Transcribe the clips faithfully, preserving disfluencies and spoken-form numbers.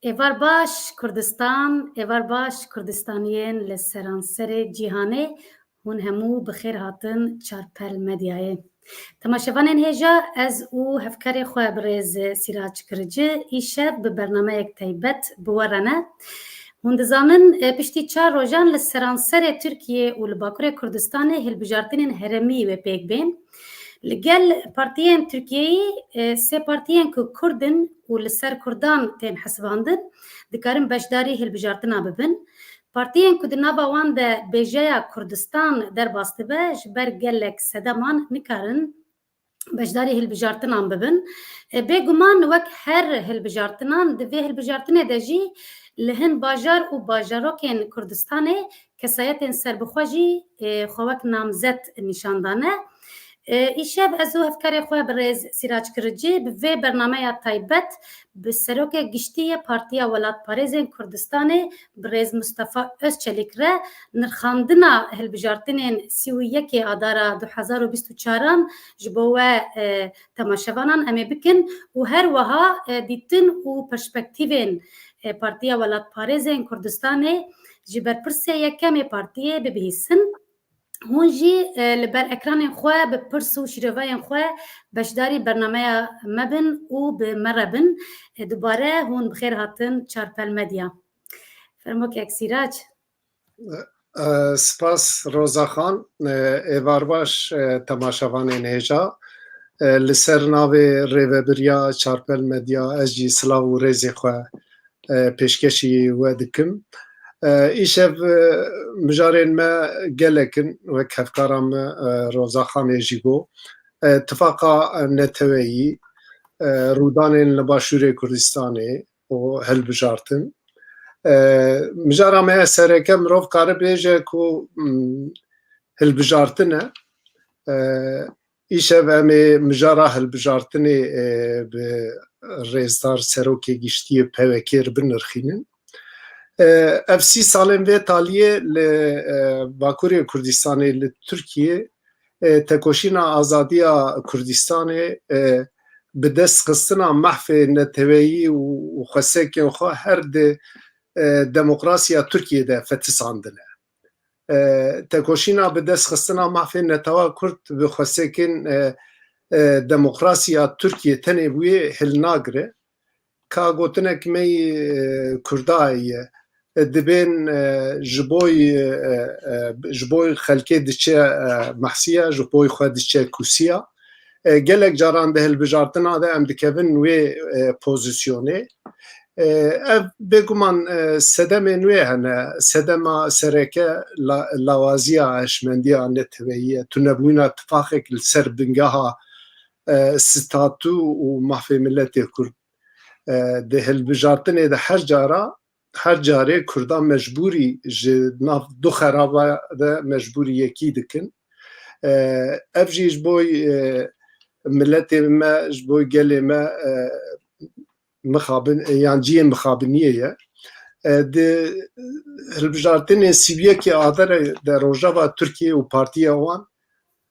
Êvar baş Kurdistan, êvar baş Kurdistaniyên li seranserê cîhanê, hûn hemû bi xêr hatin Çarpel Medyayê. Temaşevanên hêja, ez û hevkarê xwe birêz Sîrac Kirici îşev bi bernameyek taybet bi we re ne. Hûn dizanin, e, piştî çar rojan li seranserê Tirkiyê û li Bakurê Kurdistanê hilbijartinên herêmî wê pêk bên. Li gel partiyên Tirkiyeyî, e, sê partiyên ku Kurd in û li ser Kurdan tên hesibandin, dikarin beşdarî hilbijartina bibin. Partiyên ku di nava wan de bêjeya Kurdistan derbas dibe, ji ber gelek sedeman nikarin beşdarî hilbijartinan bibin. E, bêguman wek her hilbijartinan, di vê hilbijartinê de jî li hin bajar û bajarokên Kurdistanê kesayetên serbixwe jî, e, xwe wek namzet nîşan dane. E, îşev ez û hevkarê xwe birêz Sîrac Kirici bi vê bernameya taybet bi serokê giştî yê Partiya Welatparêzên Kurdistanê birêz Mustafa Özçelik re nirxandina hilbijartinên sî û yekê Adara du hezar û bîst û çaran ji bo we, e, temaşevanan em ê bikin û her wiha, e, dîtin û perspektîvên, e, Partiya Welatparêzên Kurdistanê ji berpirsê yekemê partiyê bibihîsin. Hûn jî, e, li ber ekranên xwe bi pirs û şîroveyên xwe beşdarî bernameya me bin û bi me re bin. E, dubare hûn bi xêr hatin Çarpel Medya. Fermo kek Sîrac. E, spas Roza Xan, e, êvar baş, e, temaşevanên hêja. E, li ser navê rêvebiriya Çarpel Medya ez jî silav û rêzê xwe, e, pêşkêşî we dikim. E, îşev, e, mijarên me gelek in, wek hevkara me, e, Roza Xanê jî got. E, tifaqa neteweyî, e, rûdanên li Başûrê Kurdistanê, û hilbijartin. E, mijara me ya sereke mirov kare bêje ku, mm, hilbijartin e. E, îşev em ê mijara hilbijartinê, e, bi rêzdar serokê giştî yê P W K re binirxînin. E, ev sî salên vê taliyê li, e, Bakurê Kurdistanê li Tirkiyê e, tekoşîna azadiya Kurdistanê, e, bi dest xistina mehfê neteweyî û, û xwesekên xwe her di, e, demokrasiya Tirkiyê de fetisandine. E, tekoşîna bi dest xistina mehfê netewa Kurd bi xwesekên, e, e, demokrasiya Tirkiyê tenê bi wê hilnagire. Ka gotinek me yî, e, Kurda ye. E, dibên, e, ji bo, e, e, ji bo xelkê diçe, e, mehsiya, ji bo xwe diçe kusiya. E, gelek caran di hilbijartina de em dikevin wê, e, pozisyonê. E, ev bêguman, e, sedemên wê hene. Sedema sereke la-, lawaziya hişmendiya neteweyî ye. Tunebûna tifaqek li ser bingeha, e, statû û mafê miletê Kurd. E, di hilbijartinê de her cara, her carê Kurda mecbûrî ji nav du xeraba de mecbûrî yekî dikin. E, ev jî ji bo, e, miletê me, ji bo gelê me, e, mixabin, yan cihê mixabiniyê ye. E, di hilbijartinên sî û yekê Adarê de rojeva Tirkiyê û partiya wan,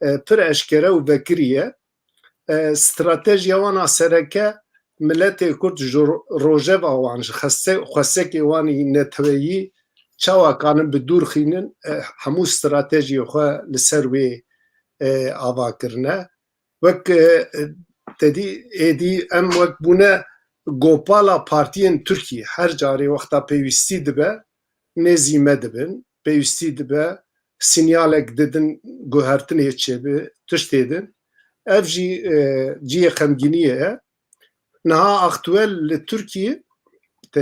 e, pir eşkere û vekirî ye. E, stratejiya wan a sereke miletê Kurd ji ro-, rojeva wan, ji xese-, xwesekê wan î neteweyî çawa kanin bi dûr xînin, e, hemû stratejiyê xwe li ser wê, e, ava kirine. Wek, e, te dî, êdî em wek bûne gopala partiyên Tirkiyê. Her carê wexta pêwîstî dibe, nêzî me dibin, pêwîstî dibe, sinyalek didin, guhertinê çêbi, tiştê din. Ev jî, e, cihê xemgîniyê ye. Niha aktuel li Tirkiyê, te,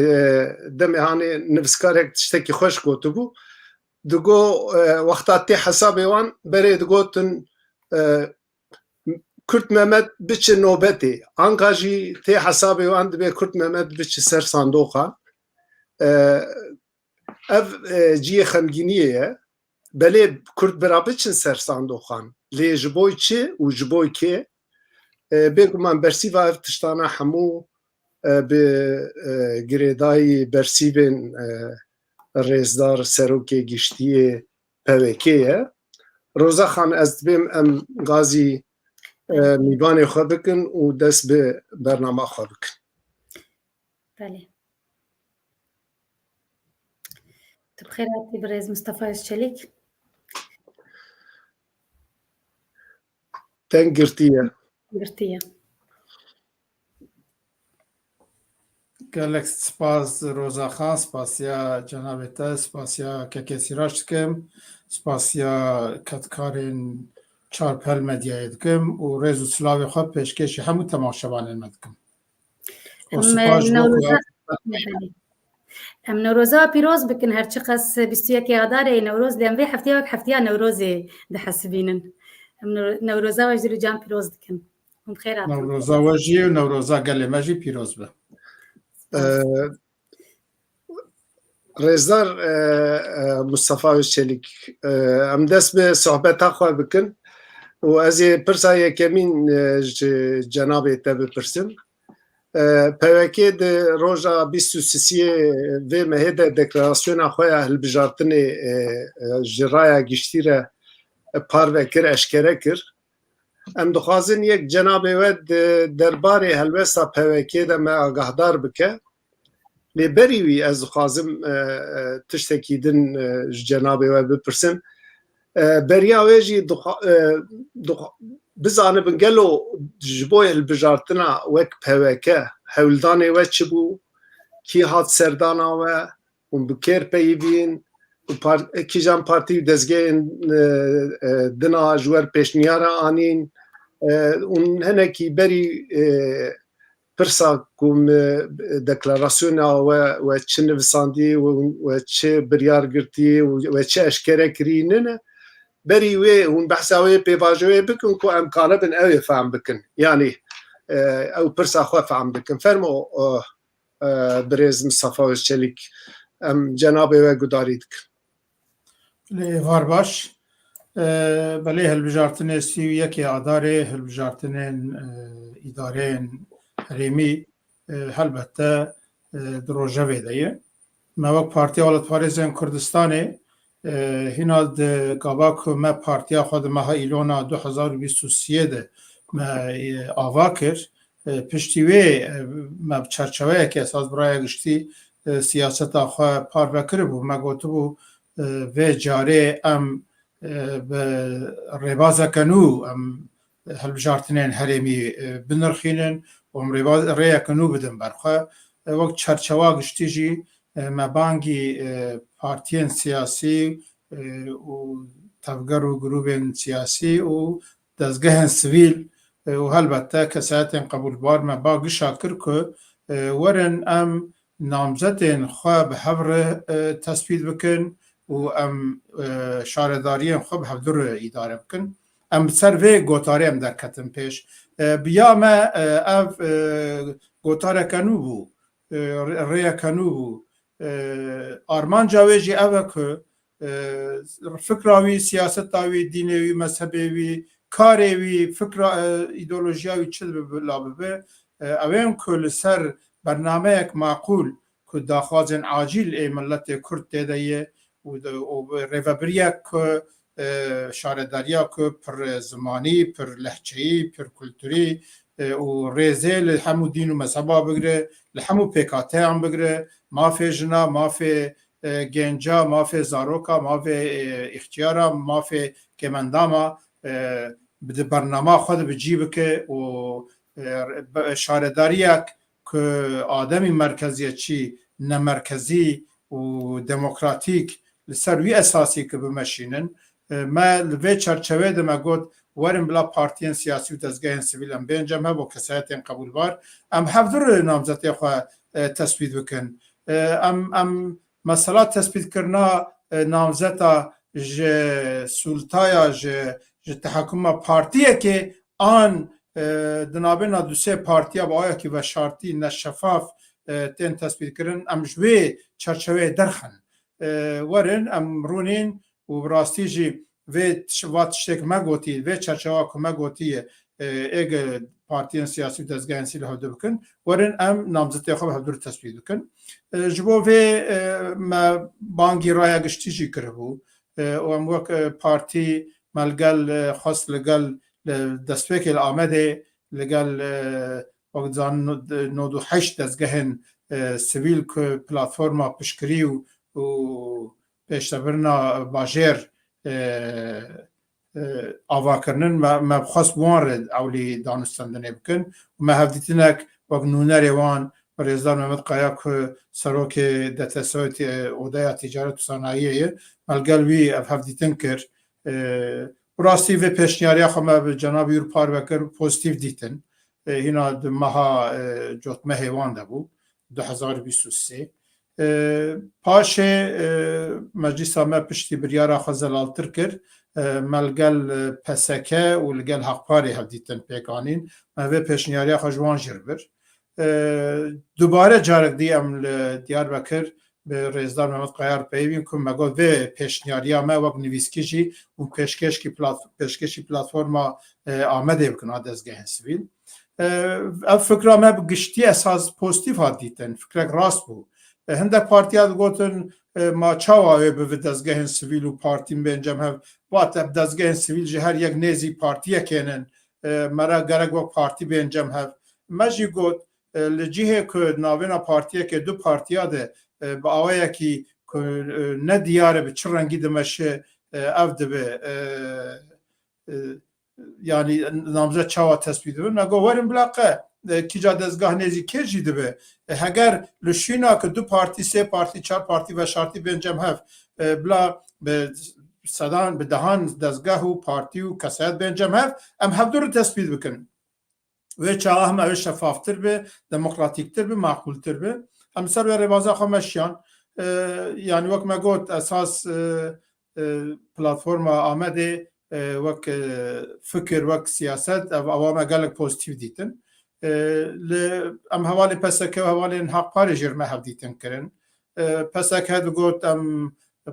demê hanê nivîskarek tiştekî xweş gotibû, digo, e, wexta tê hesabê wan berê digotin, e, Kurt Mehmet biçe nobetê. Anka jî tê hesabê wan dibê Kurt Mehmet biçe ser sandoqan. E, ev, e, cihê xemgîniyê ye. Belê Kurd bira biçin ser sandoqan. Lê ji bo çi û ji bo kê? E, bêguman bersîva ev tiştana hemû, e, bi, e, girêdayî bersîvên, e, rêzdar serokê giştî yê P W K ye. Roza Xan, ez dibêm em gazî, e, mîvanê xwe bikin û dest bi bernama xwe bikin. Belê. Xêr hatî birêz Mustafa Özçelik. Deng girtiye. Girtiye. Gelek spas Roza Xan, spasiya cenabê te, spasiya kekê Sîraç dikim, spasiya kedkarên Çarpel Medyayê dikim û rêz û silavê xwe pêşkêşî hemû temaşevanên me dikim. Û Em, spas ji bo ku Newroza, Em Newroza pîroz bikin, her çiqas bîst û yekê Adarê Newroz, lê em vê hefteya wek hefteya Newrozê dihesibînin. Em New-, Newroza we ji dil û can pîroz dikin. Hûn bi xêr hatin. Newroza we jî û Newroza gelê me jî pîroz be. Ee, Rêzdar, e, e, Mustafa Özçelik, e, em dest bi sohbeta xwe bikin û ez ê pirsa yekemîn, e, ji cenabê te bipirsim. E, P Y K di roja bîst û sisiyê vê mehê de deklarasyona xwe ya hilbijartinê, e, e, ji raya giştî re parve kir, eşkere kir. Em dixwazin yek cenabê we di derbarê helwesta P Y K de me agahdar bike. Lê berî wî ez dixwazim, e, e, tiştekî din, e, ji cenabê we bipirsim. E, beriya wê jî dixwa-, e, dixwa-, bizanibin gelo ji bo hilbijartina wek P Y K hewldanê we çi bû, kî hat serdana we, hûn bi kê re peyivîn û par-, kîjan partî û dezgehên, e, e, dina ji we re pêşniyara anîn, e, hûn hinekî berî, e, pirsa ku min deklarasyona we, we çi nivisandî, we, we çi biryar girtî û we çi eşkere kirî, ne, ne. Berî wê hûn behsa wê pêvajoyê bikin ku em kanibin ew ê fehm bikin. Yanî, e, ew pirsa xwe fehm bikin. Fermo, e, e, birêz Mustafa Özçelik, em cenabê we gudarî dikin. Lê êvar baş. E, belê hilbijartinê sî û yekê Adarê, hilbijartinên, e, îdareyên herêmî, e, helbette, e, di rojevê de ye. Me wek Partiya Welatparêzên Kurdistanê, e, hîna di gava ku me partiya xwe di meha Îlona du hezar û bîst û siyê de me, e, ava kir, e, piştî wê, e, me bi çerçeveyeke esas bi raya giştî, e, siyaseta xwe parve kiribû. Me gotibû, e, vê carê em, e, bi rêbazeke nû em hilbijartinên herêmî, e, binirxînin û em rêbaz-, rêyeke nû bidin ber xwe. E, wek çerçewa giştî jî, e, me bangî, e, partiyên siyasî, e, û tevger û grûbên siyasî û dezgehên sivîl, e, û helbette kesayetên qebûlbar me ba gişa kir ku, e, werin em namzetên xwe bi hev re, e, tespît bikin û em, e, şaredariyên xwe bi hevdu re îdare bikin. Em bi ser vê gotarê em derketin pêş. E, bi ya me, e, ev, e, gotareke nû bû, e, rê-, rêyeke nû bû. E, armanca wê jî ev e ku, e, fikra wî, siyaseta wî, dînê wî, mezhebê wî, karê wî, fikra, e, îdeolojiya wî çi dibe bila bibe, e, ew ên ku li ser bernameyek maqûl ku daxwazên acîl ê miletê Kurd tê de ye û de, û rêvebiriyek ku, e, şaredariya ku pir zimanî, pir lehçeyî, pir kulturî, e, û rêzê li hemû dîn û mezheba bigire, li hemû pêkhateyan bigire, mafê jina, mafê, e, genca, mafê zaroka, mafê, e, îxtiyara, mafê kêmendama, e, bi di bernama xwe de bi cî bike û, e, be-, şaredariyek ku ademî merkeziyetçî, nemerkezî û demokratîk li ser wî esasî ku bimeşînin. E, me li vê çerçeveyê de me got, werin bila partiyên siyasî û dezgehên sivîl em bên cem, hebo kesayetên qebûlbar, em hevdu re namzetê xwe, e, tespît bikin. E, em, em mesela tespîtkirina, e, namzeta ji sûltaya, ji, ji tehakuma partiyekê an, e, di navbêna du sê partiya bi awayekî veşartî, neşefaf, e, tên tespîtkirin, em ji wê çerçeveyê derxin. E, werin em rûnîn û bi rastî jî vê tiş-, va tiştê ku me gotî, vê çerçewa ku me gotî ye, e, êge partiyên siyasî û dezgehên sivîl hevdu bikin, werin em namzetê xwe bi hevdu re tespît bikin. E, ji bo vê, e, me bangî raya giştî jî kiribû. E, û em wek, e, partî me li gel, e, xwest li gel, li destpêkê li Amedê li gel, e, wek dizanin nod û heşt dezgehên, e, sivîl ku platforma piştgirî û, û pêştebirina bajêr, e, e, ava kirinin, me, me xwest wan re ewlî danûstendinê bikin û me hevdîtinek wek nûnerê wan bi rêzdar Mehmet Kaya ku serokê D T S, e, Odeya Ticaret û Sanayiyê ye, me li gel wî ev hevdîtin kir. E, bi rastî vê pêşniyariya xwe me bi cenabî wî re parve kir, pozîtîf dîtin. E, hîna di meha, e, cotmehê wan de bû, du hezar û bîst û sê. E, paşê, e, meclîsa me piştî biryara xwe zelaltir kir. E, me li gel, e, P S K û li gel Haqparê hevdîtin pêk anîn. Me vê pêşniyariya xwe ji wan jî re bir. E, dubare carek dî em li Diyarbekir bi rêzdar Mehmet Kaya re peyivîn ku me got vê pêşniyariya me wek nivîskî jî û pêşkêşkî plat-, pêşkêşî platforma, e, Amedê bikin a dezgehên sivîl. E, ev fikra me bi giştî esas pozîtîf hat dîtin. Fikrek rast bû. E, hindek partiya digotin, e, ma çawa wê bi vî dezgehên sivîl û partî bên cem hev? Vate bi dezgehên sivîl ji her yek nêzî partiyek hênin. E, me re gerek wek partî bên cem hev. Me jî got, e, li cihê ku navêna partiyekê du partiya de, e, bi awayekî ku, e, ne diyar e bi çi rengî dimeşe, e, ev dibe, e, e, yanî namzet çawa tespît dibe? Me got werin bila qe, e, kîca dezgah nêzî kê jî dibe. E, heger li şûna ku du partî, sê partî, çar partî veşartî bên cem hev, e, bila bi sedan, bi dehan dezgah û partî û kesayet bên cem hev, em hevdu re tespît bikin. Wê çaxa him ew ê şefaftir be, demokratîktir be, maqûltir be. Em ser wê rêbaza xwe meşiyan. E, yanî wek me got, esas, e, e, platforma Amedê, e, wek, e, fikir, wek siyaset, ev awa me gelek pozîtîf dîtin. E, li, em hevalên P S K û hevalên Haqparê jî re me hevdîtin kirin. E, P S K digot em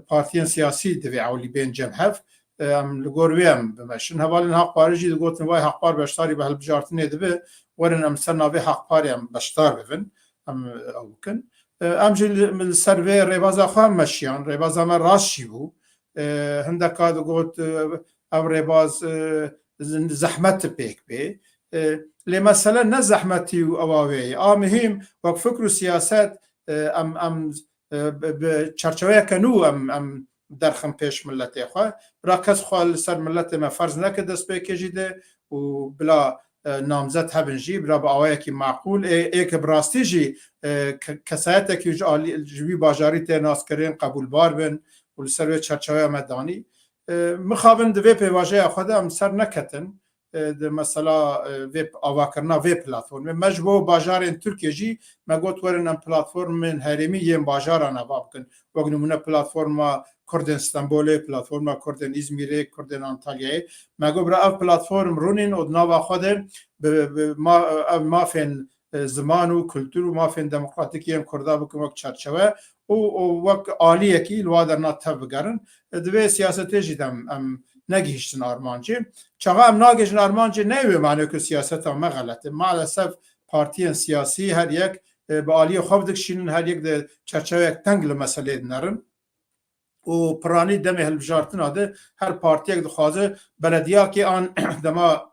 partiyên siyasî divê ewlî bên cem hev, e, em li gor wê em bimeşin. Hevalên Haqparê jî digotin, vay Haqpar beşdarî bi hilbijartinê dibe, werin em ser navê Haqparê em beşdar bibin, em, e, ew bikin. E, em jî li, li ser vê rêbaza xwe em meşiyan, rêbaza me rast jî bû. E, hindeka digot, e, ev rêbaz, e, z-, zehmet pêk bê. E, lê mesele ne zehmetî û ewa wê ye. A muhîm, wek fikr û siyaset, e, em, em, e, bi, bi çerçeveyeke nû em, em derxin pêş miletê xwe. Bira kes xwe li ser miletê me ferz neke destpêkê jî de û bila, e, namzet hebin jî, bira bi awayekî maqûl, ê, ê ke bi rastî jî, e, ke-, kesayetekî ji alî, ji wî bajarî tê naskirin, qebûlbar bin û li ser wê çerçeveya me danî. E, mixabin di vê pêvajoya xwe de em ser neketin, e, di mesela, e, vê avakirina vê platformê. Me ji bo bajarên Tirkiyê jî me got werin em platformên herêmî yên bajaran ava bikin. Wek nimûne platforma Kurdên Stenbolê, platforma Kurdên Îzmîrê, Kurdên Antalyayê. Me got bira ev platform rûnîn û di nava xwe de bi, bi ma-, ev mafên, e, ziman û kultur û mafên demokratîk yên Kurda bikin wek çerçeve û, û wek aliyekî li wa derna tev bigerin. E, di vê siyasetê jî de em, em negihiştin armancê. Çaxa em nagihiştin armancê ne wê mane ku siyaseta me xelet e. Maalesef partiyên siyasî her yek, e, bi aliyê xwe dikişînin, her yek di çerçeveyek teng li meselê dinerin. Û piranî demê hilbijartina de her partiyek dixwaze belediyakê an dema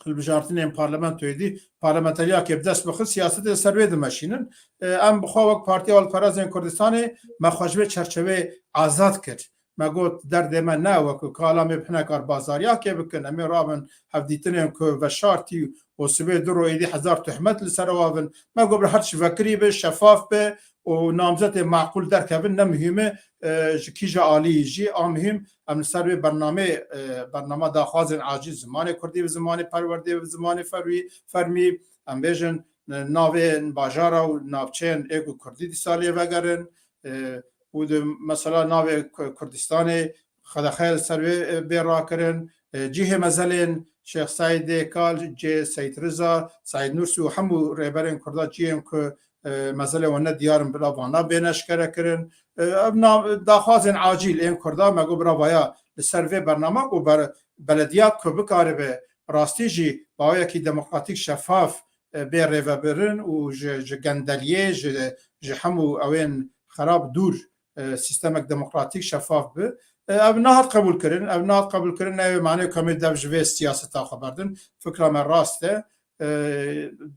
hilbijartinên parlamentoyê dî parlamenteriyakê bi dest bixin, siyasetê ser wê dimeşînin. E, em bi xwe wek Partiya Alperazên Kurdistanê me xwe ji vê çerçeveyê azad kir. Me got derdê me ne wek ku kala me bi hinekar bazariyakê bikin, em ê rabin hevdîtinên ku veşartî û sibê du roj êdî hezar tuhmet li ser ew avin. Me got bi her çi vekirî be, şefaf be û namzetê maqûl derkevin, ne muhîm e, e, ji kîja alî jî a muhîm em li ser wê bernamê, e, bernama daxwazên acîl zimanê kurdî bi zimanê perwerdê bi zimanê ferwî, fermî, em bêjin, e, navên bajara û navçeyên ê ku kurdî dîsa lê vegerin, e, û di mesela navê Ku-, Kurdistanê qedexe li ser wê, e, bê rakirin, e, cihê mezelên Şêx Seîdê Kal, cê Seîd Riza, Seîd Nursi û hemû rêberên Kurda cihên ku, e, mezelê wan ne diyar in bila vana bêne eşkere kirin. E, ev na-, daxwazên acîl ên Kurda me got bira vaya li ser vê bernama ku ber-, belediya ku bikaribe rastî jî bi awayekî demokratîk şefaf, e, bê rêvebirin û ji, ji gendeliyê, ji, ji hemû ewên xerab dûr, e, sîstemek demokratîk şefaf bi. E, ev nehat qebûlkirin, ev nehat qebûlkirin ne wê manê ku em ê dev ji vê siyaseta xwe berdin. Fikra me rast e. E,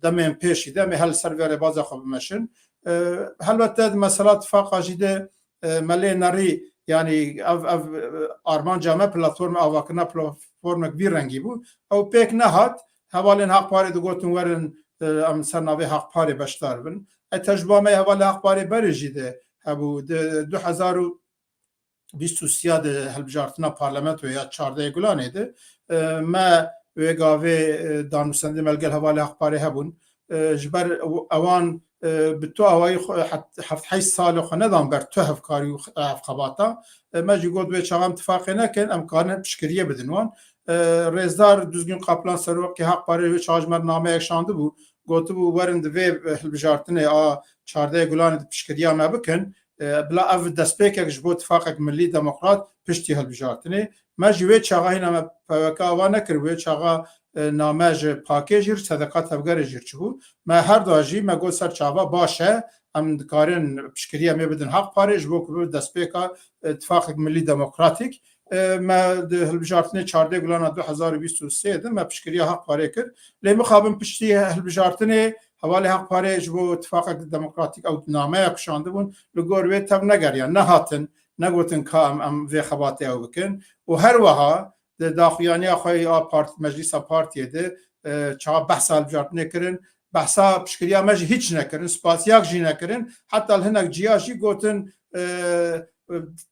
demên pêşî de em ê her li ser vê rêbaza xwe bimeşin. E, helbette di mesela tifaqa jî de e, me lê nerî, yanî ev, ev, e, armanca me platforma avakirina platformek vî rengî bû. Ew pêk nehat, hevalên Haq Parê digotin werin, e, em ser navê Haq Parê beşdar bin. E, tecrüba me hevalê Haq Parê berê jî de hebû. Di du hezar û bîst û sê de hilbijartina parlamentoyê ya çardeh Gulanê de, e, me wê gavê, e, danûstendê me li gel hevalê Haq Parê hebûn. E, ji ber ew-, ewan, e, bi tu awayî xwe, het-, heft heşt salê xwe nedan ber tu hevkarî û hevxebata. E, me jî got wê çaxa em tifaqê nekin, em karin piştgiriyê bidin wan. E, Rêzdar Duzgin Kaplan serokê Haq Parê wê çaxa ji me nameyek şandibû, gotibû werin di vê, e, hilbijartinê a çardeh Gulanê de piştgiriya me bikin. E, bila ev destpêkek ji bo tifaqek milî demokrat piştî hilbijartinê. Me jî wê çaxa hîna me P W K ava nekir, wê çaxa, e, name ji pakê jî, sedeka tevgerê jî çibû. Me her da jî me got ser çava baş e, em dikarin piştgiriya me bidin Haq Parê ji bo ku bibe destpêka, e, tifaqek milî demokratîk. E, me di hilbijartinê çardeh Gulana du hezar û bîst û sê de me piştgiriya Haq Parê kir. Lê mixabin piştî hilbijartinê hevalê Haq Parê ji bo tifaqek demokratîk ew nameya kişandibûn, li gor wê tev negeriyan, nehatin, negotin ka em, em vê xebatê ew bikin. Û her wiha di daxuyaniya xwe ya part-, meclîsa partiyê de, e, çawa behsa hilbijartinê kirin, behsa piştgiriya me jî hiç nekirin, spasiyak jî nekirin. Heta li hinek ciya jî gotin, e,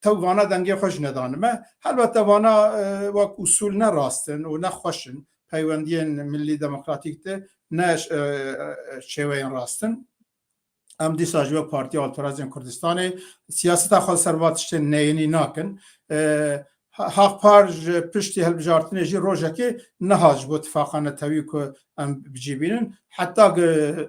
tev vana dengê xwe jî nedanime. Helbete vana, e, wek usul ne rast in û ne xweş in. Peywendiyên milî demokratîk de ne, e, e, şêweyên rast in. Em dîsa ji wek Partiya Alperezên Kurdistanê siyaseta xwe ser va tiştên neyênî nakin. E, Ha-, Haq Par ji piştî hilbijartinê jî rojekê nehat ji bo tifaqa netewî ku em bi cî bînin. Heta ku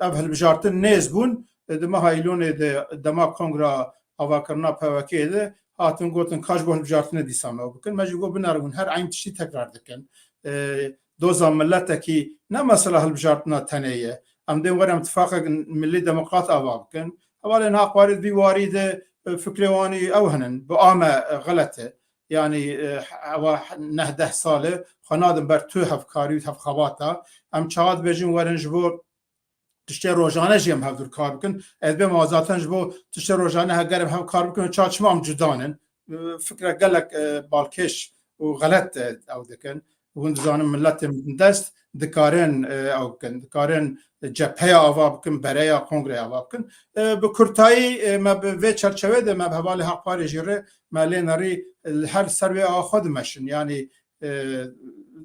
ev hilbijartin nêz bûn, di meha Îlonê de dema kongra avakirina P W K'ê de hatin gotin ka ji bo hilbijartinê dîsa me bikin. Me jî got binerin hûn her eyn tiştî tekrar dikin. E, doza miletekî ne mesela hilbijartina tenê ye. Em dên werin tifaqek milî demokrat ava bikin. Hevalên Haq Parê di vî warî de, e, fikrê wan î ew hinin. Bi a me, e, xelet e. Yanî, e, ewa neh deh sal e. Xwe nadin ber tu hevkarî û hevxebata. Em çawa dibêjin werin ji bo tiştê rojane jî em hevdûr kar bikin. Ez bêm zaten ji bo tiştê rojane heger em hev kar bikin, ça çima em cuda nin? E, fikre gelek, e, balkêş û xelet, e, ew dikin. Hûn dizanin miletên bindest dikarin, e, ew bikin, dikarin cepheya ava bikin, bereya kongreya ava bikin. E, bi kurtayî, e, me bi vê çerçevê de me bi hevalê Haq Parê jî re me lê nerî, e, li her ser wê awa xwe dimeşin. Yanî, e,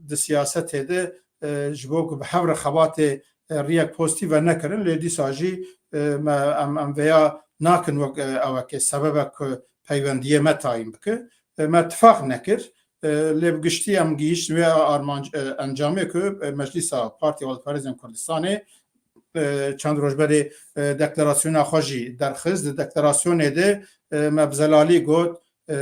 di siyasetê de, e, ji bo ku bi hev re xebatê, e, riyek pozitîf venekirin, lê dîsa jî, e, me, em, em vêya nakin wek, e, ewekê sebebek ku peywendiyê me tayîn bike. E, me tifaq nekir. E, lê bi giştî em gihîştin wê armanc, e, encamê ku, e, Meclîsa Partiya Alperêzên Kurdistanê, e, çend roj berê, e, deklarasyona xwe jî derxist. Di deklarasyonê de, e, me bi zelalî got, e,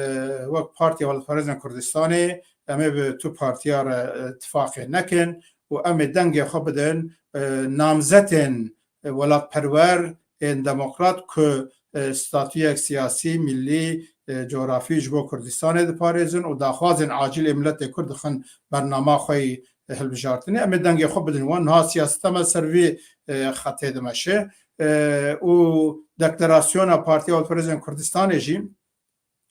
wek Partiya Alperêzên Kurdistanê em ê bi tu partiya re, e, tifaqê nekin û em ê dengê xwe bidin, e, namzetên, e, welatperwer ên demokrat ku, e, statuyek siyasî, milî, e, cografî ji bo Kurdistanê diparêzin û daxwazên acîl ê miletê Kurd dixin bernama xwe yî, e, hilbijartinê. Em ê dengê xwe bidin wan. Niha siyaseta me ser vî, e, xetê dimeşe. E, û deklarasyona Partiya Alperêzên Kurdistanê jî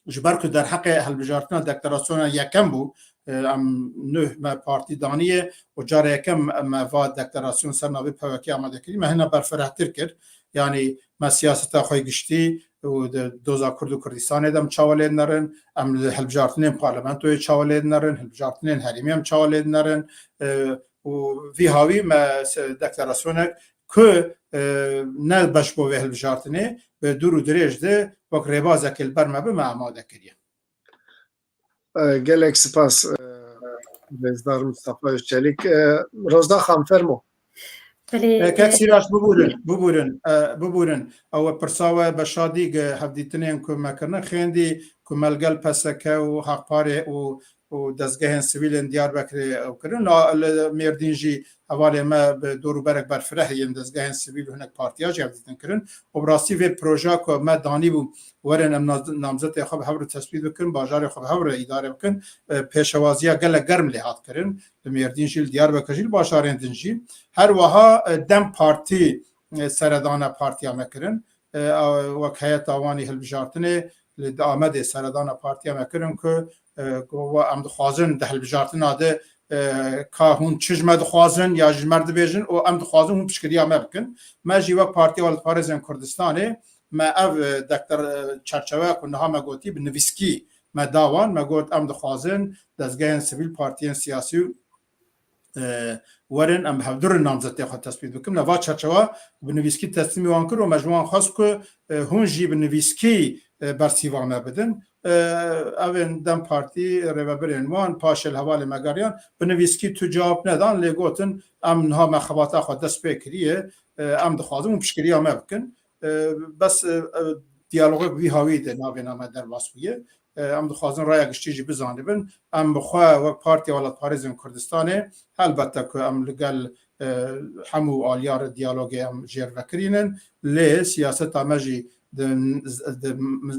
ji ber ku derheqê hilbijartina deklarasyona yekem bû, e, em nuh me partî daniye û cara yekem me va deklarasyon ser navê P W K amade kirî, me hina berfirehtir kir. Yanî me siyaseta xwe giştî û di doza Kurd û Kurdistanê de em çawa lê dinerin, em li hilbijartinên parlamentoyê çawa lê dinerin, hilbijartinên herêmî em çawa lê dinerin, e, û vî hawî me se-, deklarasyonek ku, e, ne beş bo vê hilbijartinê, bi dûr û dirêj de wek rêbazekê li ber me bi me amade kiriye. E, gelek spas, e, Rêzdar Mustafa Özçelik. E, Rozda Xan, fermo. Belê, E, kek e, Sîraç, bibûrin, bibûrin, e, bibûrin. Ew pirsa we be şadî ge hevdîtinên ku me kirine xêndî, ku me li gel P S K û Haqparê û û dezgehên sivîl ên Diyarbekirê ew kirin. La li Mêrdîn jî hevalên me bi dor û berek berfireh yên dezgehên sivîl û hinek partiya jî hevdîtin kirin. Û bi rastî vê projeya ku me danîbû werin em naz-, namzetê xwe bi hev re tespît bikin, bajarê xwe bi hev re îdare bikin, e, pêşewaziya gelek germ lê hat kirin. Li Mêrdîn jî, li Diyarbekir jî, li bajarên din jî. Her wiha, e, DEM Partî, e, seredana partiya me kirin. E, a, wek heyeta wan ê hilbijartinê, li di Amedê seredana partiya me kirin ku, e, ku em dixwazin di hilbijartina de, e, ka hûn çi ji me dixwazin ya ji me dibêjin û em dixwazin hûn piştgiriya me bikin. Me jî wek Partiya Welatparêzên Kurdistanê me ev, e, dekter, e, çerçewe ku niha me gotî bi nivîskî me da wan, me got em dixwazin dezgehên sivîl, partiyên siyasî, e, werin em hevdû re namzetê xwe tespît bikin. Me va çerçewa bi nivîskî teslîmî wan kir û me ji wan xwest ku, e, hûn jî bi nivîskî, e, bersîva me bidin. E, evên DEM Partî, rêvebirên wan, paşê li hevalê me geriyan, bi nivîskî tu cewab nedan, lê gotin, em niha me xebata xwe dest pê kiriye, e, em dixwazin hûn piştgiriya me bikin. E, bes, e, e, diyalogek vî hawî de navêna me derbas bûye. E, em dixwazin raya giştî jî bizanibin. Em bi xwe wek Partiya Welatparêzên Kurdistanê, helbette ku em li gel, e, hemû aliya re diyalogê em jêr vekirînin, lê siyaseta me jî di, di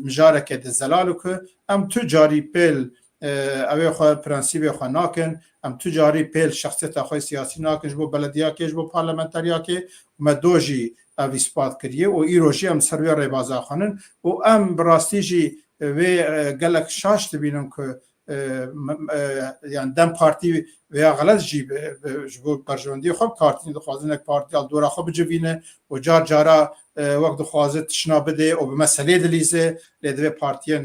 mijareke de zelal e ku em tu carî pêl, e, ew ê xwe, prensîbê xwe nakin, em tu carî pêl şexsiyeta xwe siyasî nakin ji bo belediyakê, ji bo parlamenteriyakê, û me do jî ev îspat kiriye û îro jî em ser wê rêbaza xwe nin û em bi rastî jî, e, wê, e, gelek şaş dibînin ku, e, m-, e, yani DEM Partî veya xelet jî bi, bi, ji bo berjewendiyê xwe bi kartînê dixwazin nek partiya li dora xwe bicivîne û car cara, e, wek dixwaze tişna bidê û bi meselê dilîze, lê divê partiyên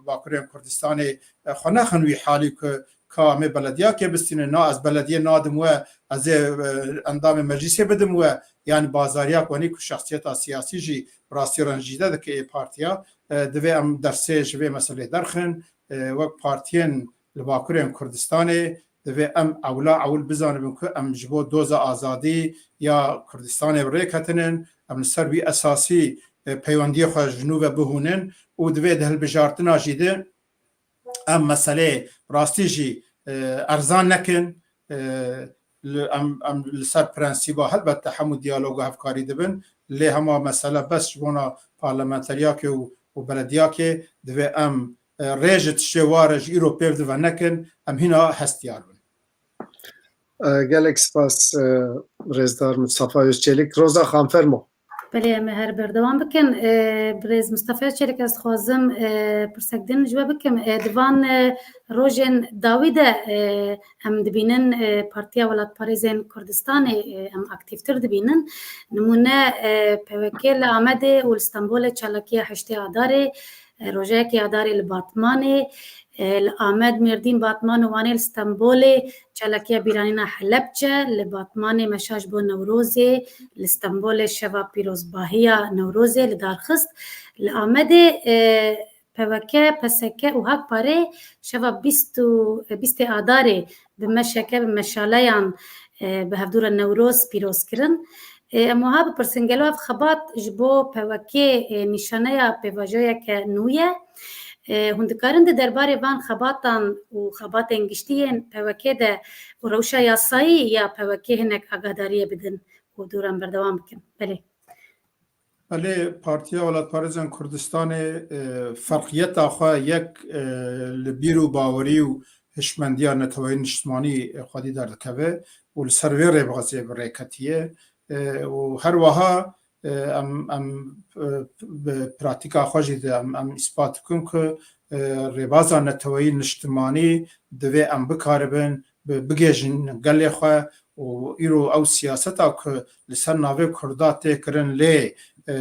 Bakurên Kurdistanê, e, xwe nexin wî halî ku ka em ê belediyakê bistînin, na ez belediyê nadim we, ez ê, e, endamê meclîsê bidim we, yani bazariya ku wenî ku şexsiyeta siyasî jî bi rastî rencîde dike ê partiya, e, divê em dersê ji vê meselê derxin, e, wek partiyên li Bakurên Kurdistanê divê em ewla ewil bizanibin ku em ji bo doza azadî ya Kurdistanê bi rê ketinin, em li ser wî esasî, e, peywendiyê xwe ji nû ve bihûnin û divê di hilbijartina jî de em meselê rastî jî, e, erzan nekin. E, li, em, em li ser prensîba helbette hemû diyaloga hevkarî dibin, lê hema mesele bes ji bona parlamenteriyakê û, û belediyakê divê em, e, rê ji tiştê ware ji îro pêv dive nekin, em hîna hestiyar bin. E, gelek spas, e, rêzdar Mustafa Özçelik. Roza Xan, fermo. Belê, em ê her berdewam bikin. E, birêz Mustafa Özçelik, ez dixwazim, e, pirsek din ji we bikim. E, di van, e, rojên dawî de, e, em dibînin, e, Partiya Welatparêzên Kurdistanê, e, em aktîftir dibînin. Nimûne, e, P W K li Amedê û li Stenbolê çalakiya heştê Adarê, e, rojeyekê Adarê li Batmanê, e, li Amed, Mêrdîn, Batman û Wanê, li Stenbolê çalakiya bîranîna Helebçe, li Batmanê meşa ji bo Newrozê, li Stenbolê şeva pîrozbahiya Newrozê li dar xist. Li Amedê, e, P W K, P S K û Hakparê şeva bîst û, bîstê Adarê bi meşeke, bi meşaleyan, e, bi hevdû re Newroz pîroz kirin. E, em wiha bipirsin, gelo ev xebat ji bo P W K, e, nîşaneya pêvajoyeke nû ye? E, hûn dikarin di derbarê van xebatan û xebatên giştî yên P W K de û rewşa yasayî ya P W K hinek agadariyê bidin û dûran berdewam bikin? Belê. Belê, Partiya Welatparêzên Kurdistanê, e, ferqiyeta xwe yek, e, li bîr û bawerî û hişmendiya neteweyî niştimanî, e, xwedî derdikeve û li ser vê rêbazê bi rê ketiye. E, û her wiha, e, em, em, e, bi pratîka xwe jî de em, em îspat dikin ku, e, rêbaza neteweyî niştimanî divê em bikaribin bi-, bigihêjin gelê xwe û îro ew siyaseta ku li ser navê Kurda tê kirin lê, e,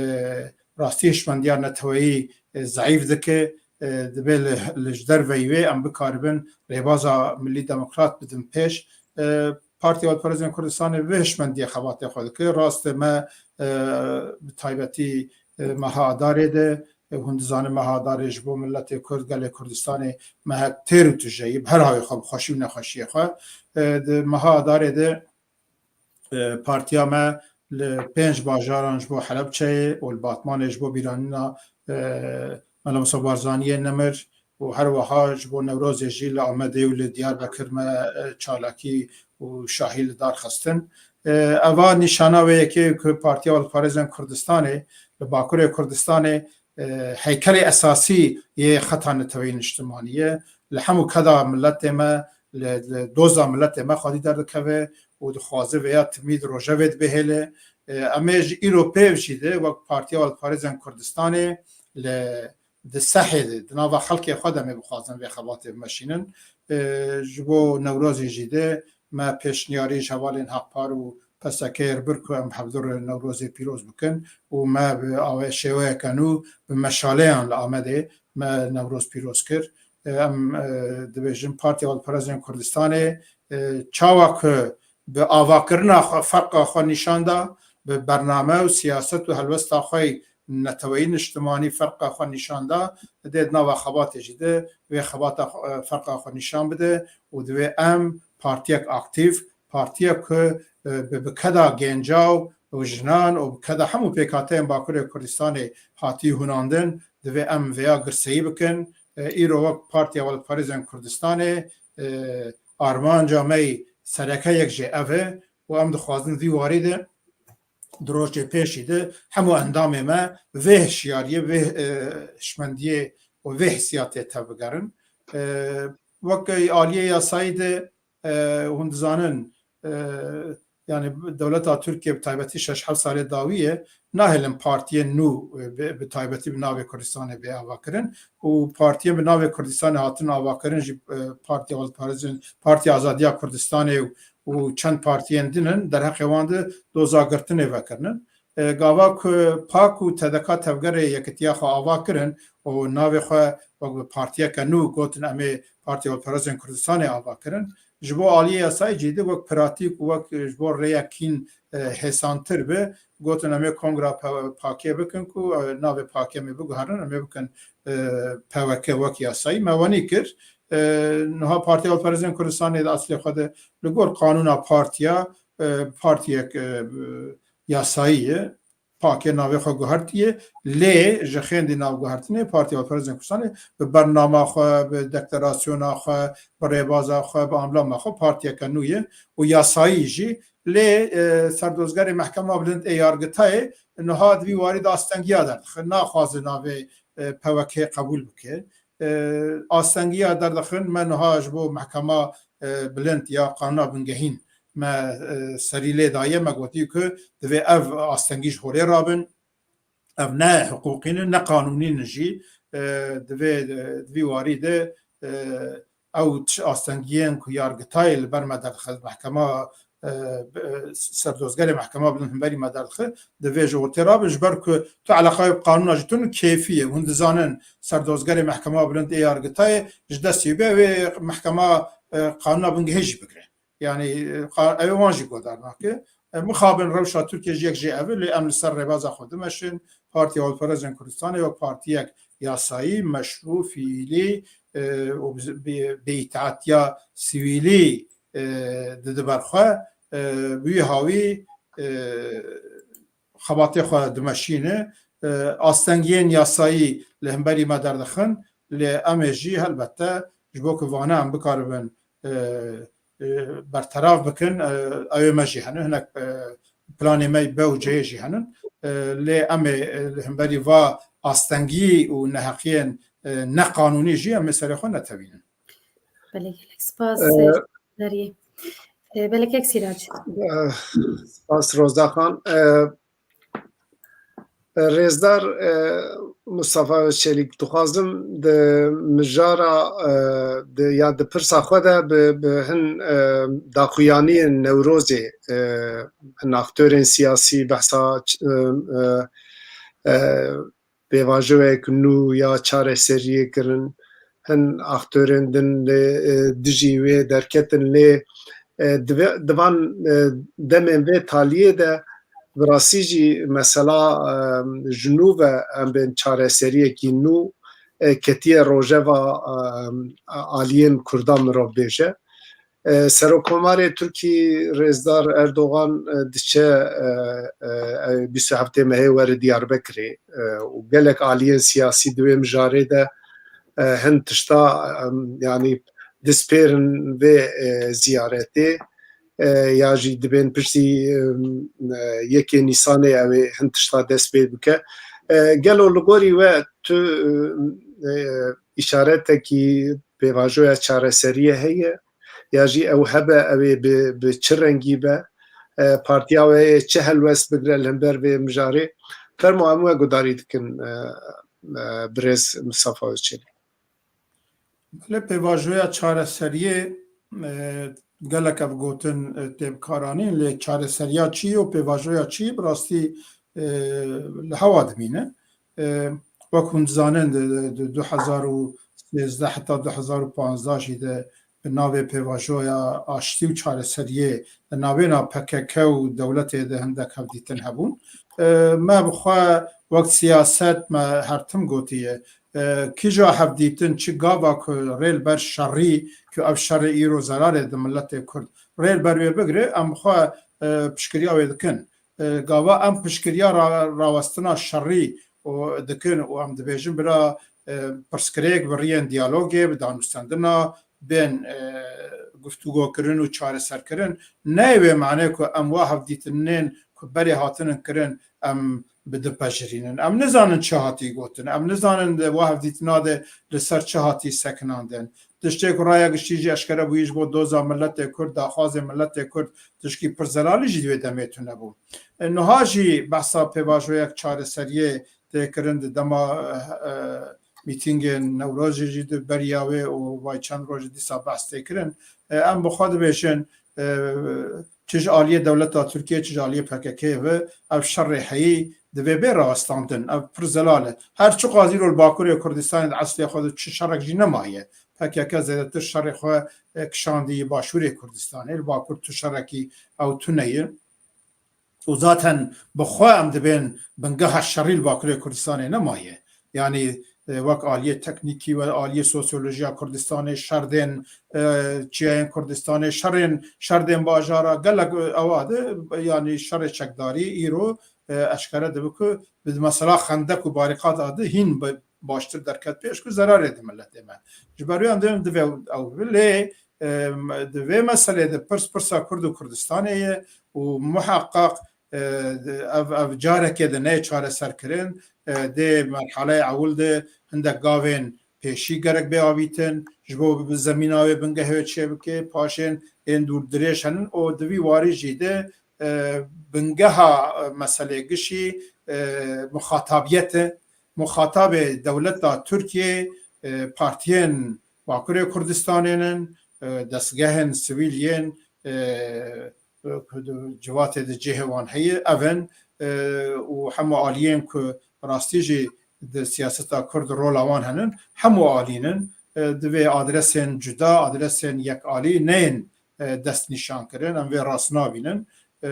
rastî hişmendiya neteweyî, e, zeîf dike, e, divê li, li ji derveyî wê em bikaribin rêbaza milî demokrat bidin pêş. E, Partiya Welatparêzên Kurdistanê bi hişmendiyê xebatê xwe dike. Rast e me, e, bi taybetî, e, meha Adarê de, e, hûn dizanin meha Adarê ji bo miletê Kurd, gelê Kurdistanê mehek têr û tije ye, bi her havê xwe, bi xweşî û nexweşiyê xwe. E, di meha Adarê de, e, partiya me li pênc bajaran ji bo Helebçeyê û li Batmanê ji bo bîranîna, e, Mela Musa Barzaniyê Nemir û her wiha ji bo Newrozê jî li Amedê û li Diyarbekir me, e, çalakî û şahî li dar xistin. E, eva nîşana wê yekê ku Partiya Welatparêzên Kurdistanê li Bakurê Kurdistanê, e, heykelê esasî yê xeta neteweyî niştimanî ye. Li hemû keda miletê me, li, li doza miletê me xwedî derdikeve û dixwaze vêya timî di rojevê dibihêle. E, em ê ji îro pêv jî de wek Partiya Welatparêzên Kurdistanê li di sehê de, di nava xelkê xwe de em ê bixwazin vê xebatê bimeşînin. E, ji bo Newrozê jî de me pêşniyarî ji hevalên Haqpar û P S K yê bir ku em hevdûr Newrozê pîroz bikin û me bi awe şêweyeke nû bi meşaleyan li Amedê me Newroz pîroz kir. E, em, e, dibêjin Partiya Xwedparêzên Kurdistanê, e, çawa ku bi avakirina xwe ferqa xwe nîşan da, bi bername û siyaset û helwesta xwe neteweyî niştimanî ferqa xwe nîşan da, dê di nava xebatê jî de vê xebata xwe, e, ferqa xwe nîşan bide û divê em partiyek aktîf, partiyek ku, e, bi, bi keda genca û jinan û bi keda hemû pêkhateyên Bakurê Kurdistanê hatî hunandin, divê em vêya girseyî bikin. E, îro wek Partiya Welatparêzên Kurdistanê, e, armanca me yî sereke yek jê ev e û em dixwazin vî warî de di rojê pêşî de hemû endamê me vê hişyariyê, vê, e, hişmendiyê û vê hissiyatê tevbigerin. E, wek aliyê yasayî de, e, hûn dizanin, e, yani dewleta Tirkiye bi taybetî şeş heft salê dawî ye, nahêlin partiyên nû, e, bi, bi taybetî bi navê Kurdistanê bê avakirin û partiyên bi navê Kurdistanê hatin avakirin jî, e, Partiya Welatparêzên, Partiya Azadiya Kurdistanê û çend partiyên din in, derheqê wan de doza girtinê vekirinin. E, gava ku pak û T D K tevgerê yekitiya xwe ava kirin û navê xwe wek bi partiyeke nû gotin, em ê Partiya Welatparêzên Kurdistanê ava kirin. Ji bo aliyê yasayê jî de wek pratîk û wek ji bo rêyekîn, e, hêsantir be, gotin, em ê kongra pe-, pakê bikin ku, e, navê pakê em ê biguherin, em ê bikin, e, P W K wek yasayî. Me wenî kir. E, niha Partiya Welatparêzên Kurdistanê di eslê xwe de li gor qanûna partiya, e, partiyek, e, yasayî ye. Pakê navê xwe guhertiye, lê ji xêndî navguhertinê Partiya Welatparêzên Kurdistanê bi bernama xwe, bi deklarasyona xwe, bi rêbaza xwe, bi amblama xwe partiyeke nû ye û yasayî jî. Lê, e, serdozgerê Mehkema Bilind ê Yargitayê niha di vî warî de astengiya derdixe. Naxwaze navê, e, P W K qebûl bike. E, astengiya derdixin, me niha ji bo Mehkema, e, Bilind ya Qanûna Bingehîn me, e, serî lê daye, me gotî ku divê ev astengî ji holê rabin, ev ne hiqûqî ne, ne qanûnî ne jî, e, divê, e, di vî warî de, e, ew tişt astengiyên ku yargitayê li ber me derdixe, mehkema, e, e, serdozgerê mehkema bilind hemberî me derdixe, divê ji ortê rabin, ji ber ku tu eleqayê bi qanûna jî tune, kêfî ye. Hûn dizanin serdozgerê mehkema bilind ê yargitayê ji destî be, wê mehkema, e, qanûna bingehê jî bigire. Yani, e, qa-, ew wan jî godar nake. E, mixabin rewşa Tirkiye jî yek jê ev e, lê em li ser rêbaza xwe dimeşin. Partiya Welatparêzên Kurdistanê wek partiyek yasayî, meşrû, fiîlî, e, û bi, bi, bi îtaatiya sivîlî, e, dide ber xwe, e, bi wî hawî, e, xebatê xwe dimeşîne. E, astengiyên yasayî li hemberî me derdixin, lê em ê jî helbette ji bo ku vana em bikaribin, e, e, berterav bikin, e, ew ê me jî hene, hinek, e, planê me B û C jî henin. E, lê em ê, e, li hemberî va astengî û neheqiyên, e, neqanûnî jî em ê serê xwe netewînin. Belê, gelek spas, e, Deriyê. E, belê kek Sîrac. E, spas Rozaxan. E, Rêzdar, e, Mustafa Özçelik, dixwazim di mijara, e, di, ya di pirsa xwe de bi, bi hin, e, daxuyaniyên Newrozê, e, hin aktorên siyasî behsa, e, e, e, pêvajoyek nû ya çareseriyê kirin. Hin aktorên din lê, e, dijî wê derketin, lê, e, di vê, di van, e, demên vê taliyê de bi rastî jî mesela, e, ji nû ve em bên çareseriyekî nû, e, ketiye rojeva, e, aliyên Kurdan mirov bêje. E, Serokkomarê Tirkî Rêzdar Erdogan, e, diçe, e, e, e, bîst û heftê mehê were Diyarbekirê, e, û gelek aliyên siyasî di wê mijarê de, e, hin tişta, e, yanî dispêrin vê, e, ziyaretê, e, ya jî dibên piştî, e, e, yekê Nîsanê ew ê hin tişta dest pê bike. E, gelo li gorî we tu, e, e, îşaretekî pêvajoya çareseriyê heye? Ya jî ew hebe, ew ê bi, bi çi rengî be? E, partiya we yê çi helwest bigire li hember vê mijarê? Fermo, em we gudarî dikin, e, e, birêz Mistefa Özçelî. Belê pêvajoya çareseriyê, e, gelek ev gotin, e, tê bi kar anîn, lê çareseriya çi ye û pêvajoya çi ye, bi rastî, e, li hewa dimîne. E, wek hûn dizanin, di, di, di du hezar û sêzdeh heta du hezar û panzdeh jî de bi navê pêvajoya aştî û çareseriyê di navêna P K K û dewletê de hindek hevdîtin hebûn. E, me bi xwe wek siyaset me her tim gotiye, e, kîja hevdîtin, çi gava ku rê li ber şerî, ku ev şerê îro zerarê di miletê Kurd, rê li ber wê bigire, em bi xwe, e, piştgiriya wê dikin. E, gava em piştgiriya ra-, rawestina şerî û dikin û em dibêjin bira, e, pirsgirêk bi riyên diyalogê, bi danûstendina bên, e, guftûgokirin û çareserkirin. Ne wê manê ku em wa hevdîtinên ku berê hatinin kirin, em bi dipejirînin. Em nizanin çi hatî gotin. Em nizanin di wa hevdîtina de li ser çi hatî sekinandin. Tiştê ku raya giştî jî eşkere bûyî ji bo doza miletê Kurd, daxwazê miletê Kurd, tişkî pir zelalî jî di wê demê tune bû. E, niha jî behsa pêvajoyek çareseriyê tê kirin di dema, e, e, mîtîngên Newrozê jî di beriya wê û vay çend rojî dîsa behs tê kirin. E, em bi xwe dibêjin, e, çi ji aliyê dewleta Tirkiyê, çi ji aliyê P K K ve ev şerê heyî divê bê rawestandin. Ev pir zelal e. Her çiqas îro li Bakurê Kurdistanê di eslê xwe de çi şerek jî nemaye. P K K zêdetir şerê xwe, e, kişandî Başûrê Kurdistanê. Li Bakur tu şerekî ew tune ye. Û zaten bi xwe em dibên bingeha şerî li Bakurê Kurdistanê nemaye. Yanî, e, wek aliyê teknîkî, wek aliyê sosyolojiya Kurdistanê, şerdên, e, çiyayên Kurdistanê, şerên, şerdên bajara, gelek, e, ewa de, yanî şerê çekdarî îro, e, eşkere dibe ku bi mesela xendek û barîqata de hîn bi baştir derket pêş ku zerarê di miletê me. Ji ber wê em dibên divê ew bibe. Lê, e, di vê meselê de pirs pirsa Kurd û Kurdistanê ye û muheqeq, e, ev, ev carekê de neyê çareserkirin, e, dê merhaleya ewil de hindek gavên pêşî gerek bê avîtin, ji bo bi zemîna wê bingehê wê çêbike, paşên ên dûr dirêj henin û di vî warî jî de, e, bingeha, e, meselê gişî, e, muxatabiyet e. Muxatabê dewleta Tirkiyê, e, partiyên Bakurê Kurdistanê nin, e, destgehên sivîl yên, e, e, ku di civatê de cihê wan heye, ev in, e, û hemû aliyên ku rastî jî di siyaseta Kurd rola wan henin, hemû alî nin, e, divê adresên cuda, adresên yekalî neyên, e, destnîşankirin, em vê rast nabînin. E,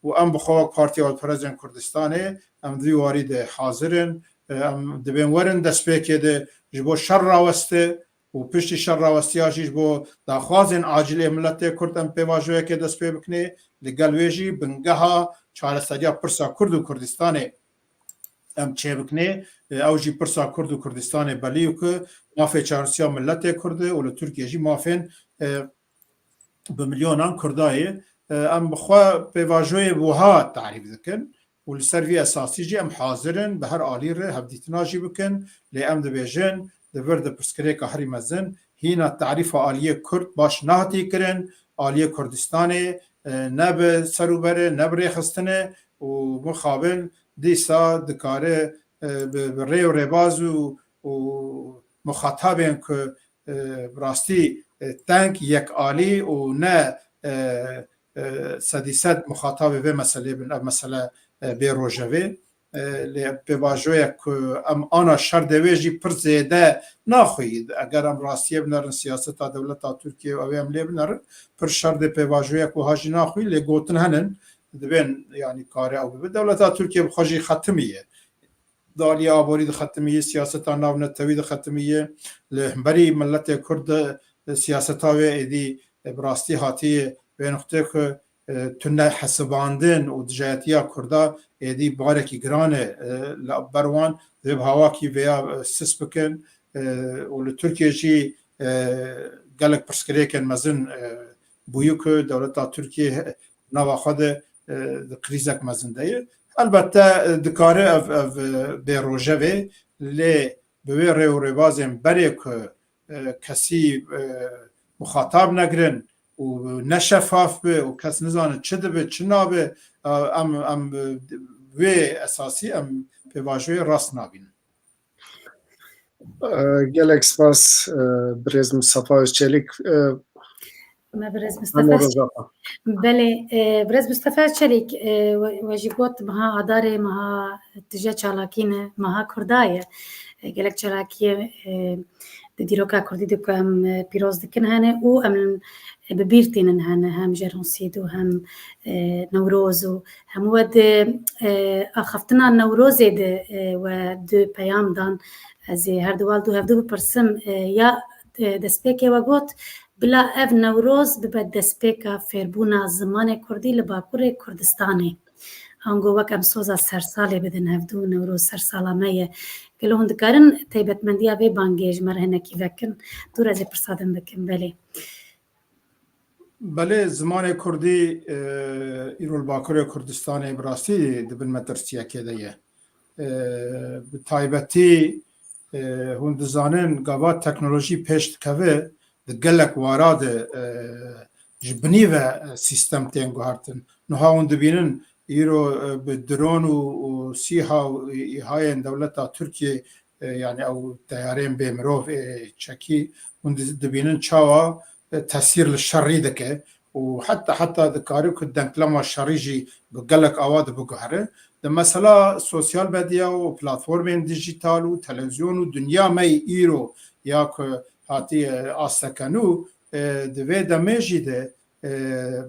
û em bi xwe wek Partiya Xwedperestên Kurdistanê, em di vî warî de hazir in, e, em dibên werin destpêkê de ji bo şer raweste, û piştî şer rawestiya jî ji bo daxwazên acilê miletê Kurd em pêvajoyekê dest pê bikinê, li gel wê jî bingeha çareseriya pirsa Kurd û Kurdistanê em çêbikinê. E, ew jî pirsa Kurd û Kurdistanê belî û ku mafê çaresiya miletê Kurd e û li Tirkiye jî mafên, e, bi milyonan Kurda ye. E, em bi xwe pêvajoyê wiha tarîf dikin û li ser vî esasî jî em hazir in bi her alî re hevdîtina jî bikin, lê em dibêjin di vir de pirsgirêka herî mezin hîna tarîfa aliyê Kurd baş nehatî kirin, aliyê Kurdistanê, e, ne bi ser û ber e, ne bi rêxistin e û mixabin dîsa dikare, e, bi, bi rê û rêbaz û, û muxatabên ku, e, bi rastî, e, teng, yekalî û ne, e, e, sedî sed muxatabê vê meselê bin, ev mesele, e, bê rojevê. E, lê pêvajoyek ku em ana şerdê wê jî pir zêde naxwî. Eger em rastiyê binerin, siyaseta dewleta Tirkiye û ew ê em lê binerin, pir şerdê pêvajoyek wiha jî naxwî, lê gotin henin, dibên, yanî kare ew bibe. Dewleta Tirkiye bi xwe jî xetimî ye. Di aliyê aborî dixetimî, siyaseta navnetewî dixetimî, li hemberî miletê Kurd de siyaseta wê êdî, e, bi rastî hatiye wê nuqtê ku, e, tune hesibandin û dijayetiya Kurda êdî barekî giran e, e, li ber wan, divê bi hawakî vêya, e, sis bikin, e, û li Tirkiye jî, e, gelek pirsgirêkên mezin, e, bûyî ku dewleta Tirkiye nava xwe de, e, di krîzek mezin de ye. Elbette, e, dikare ev, ev, e, bê rojevê, lê bi wê rê û rêbazên berê ku, e, kesî, e, muxatab negirin û ne şefaf be û kes nizane çi dibe, çi nabe, e, em, em, e, wê esasî em pêvajoyê rast nabînin. E, gelek spas, e, birêz Mustafa Özçelik. E, Me birêz Mustafa Mustafa. Belê, e, birêz Mustafa Özçelik, e, we, we jî got, meha Adarê, meha tije çalakî ne, meha Kurda ye. E, gelek çalakiyê, e, di dîroka Kurdî de ku em, e, pîroz dikin hene û em, e, bi bîr tînin hene, hem Jeronsid û hem, e, Newroz û hemû we di, e, axaftina Newrozê de, e, we du peyam dan. Ez ê her di we du hevdu bipirsim, e, ya, e, destpêkê we got, bila ev Newroz bibe destpêka fêrbûna zimanê Kurdî li Bakurê Kurdistanê. Ango wek em soza sersalê bidin hevdu, Newroz sersala me ye. Gelo hûn dikarin taybetmendiya vê bangê ji me re hinekî vekin? Dûr ez ê pirsa din bikim, belê. Belê, zimanê Kurdî, e, îro li Bakurê Kurdistanê bi rastî di bin metirsiyekê de ye. E, bi taybetî, e, hûn dizanin gava teknolojî pêş dikeve, di gelek wara de, e, ji binî ve, e, sîstem tên guhertin. Niha hûn dibînin îro, e, bi dron û, û sîha û î-, îhayên dewleta Tirkiyê, e, yani ew teyarên bê mirov, e, çekî, hûn di-, dibînin çawa, e, tesîr li şerî dike û heta, heta dikare ku denklema şerî jî bi gelek awa de biguhere. Di mesela sosyal medya û platformên dijîtal û televîzyon û dinya me yê îro ya ku hatiye asteke nû, e, di vê demê jî de, e,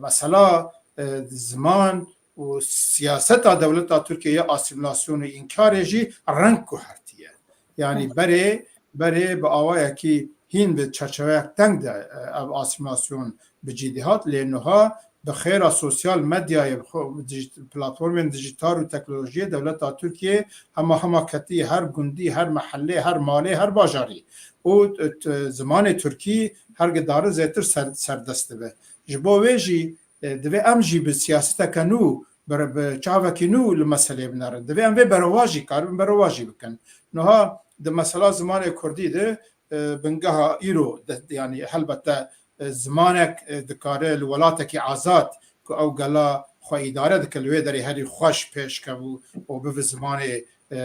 mesela, e, ziman û siyaseta dewleta Tirkiye ya asîmîlasyon û înkarê jî reng guhertiye. Yani berê, berê bi awayekî hîn bi çerçeveyek teng de, e, ev asîmîlasyon bi cî dihat, lê niha bi xêra sosyal medyayê, bi xwe, dijît-, platformên dijîtal û teknolojiyê dewleta Tirkiye hema hema ketiye her gundî, her mehellê, her malê, her bajarî. Û, e, t-, zimanê Tirkî her gidari zêtir ser, serdest dibe. Ji bo wê jî, e, divê em jî bi siyaseteke nû, bi, bi çavekî nû li meselê binerin. Divê em vê berevajî, karibin berevajî bikin. Niha di mesela zimanê Kurdî de, e, bingeha îro de, yani helbete, e, zimanek, e, dikare li welatekî azad ku ew gela xwe îdare dike, li wê derê herî xweş pêş kevû û bibe zimanê, e,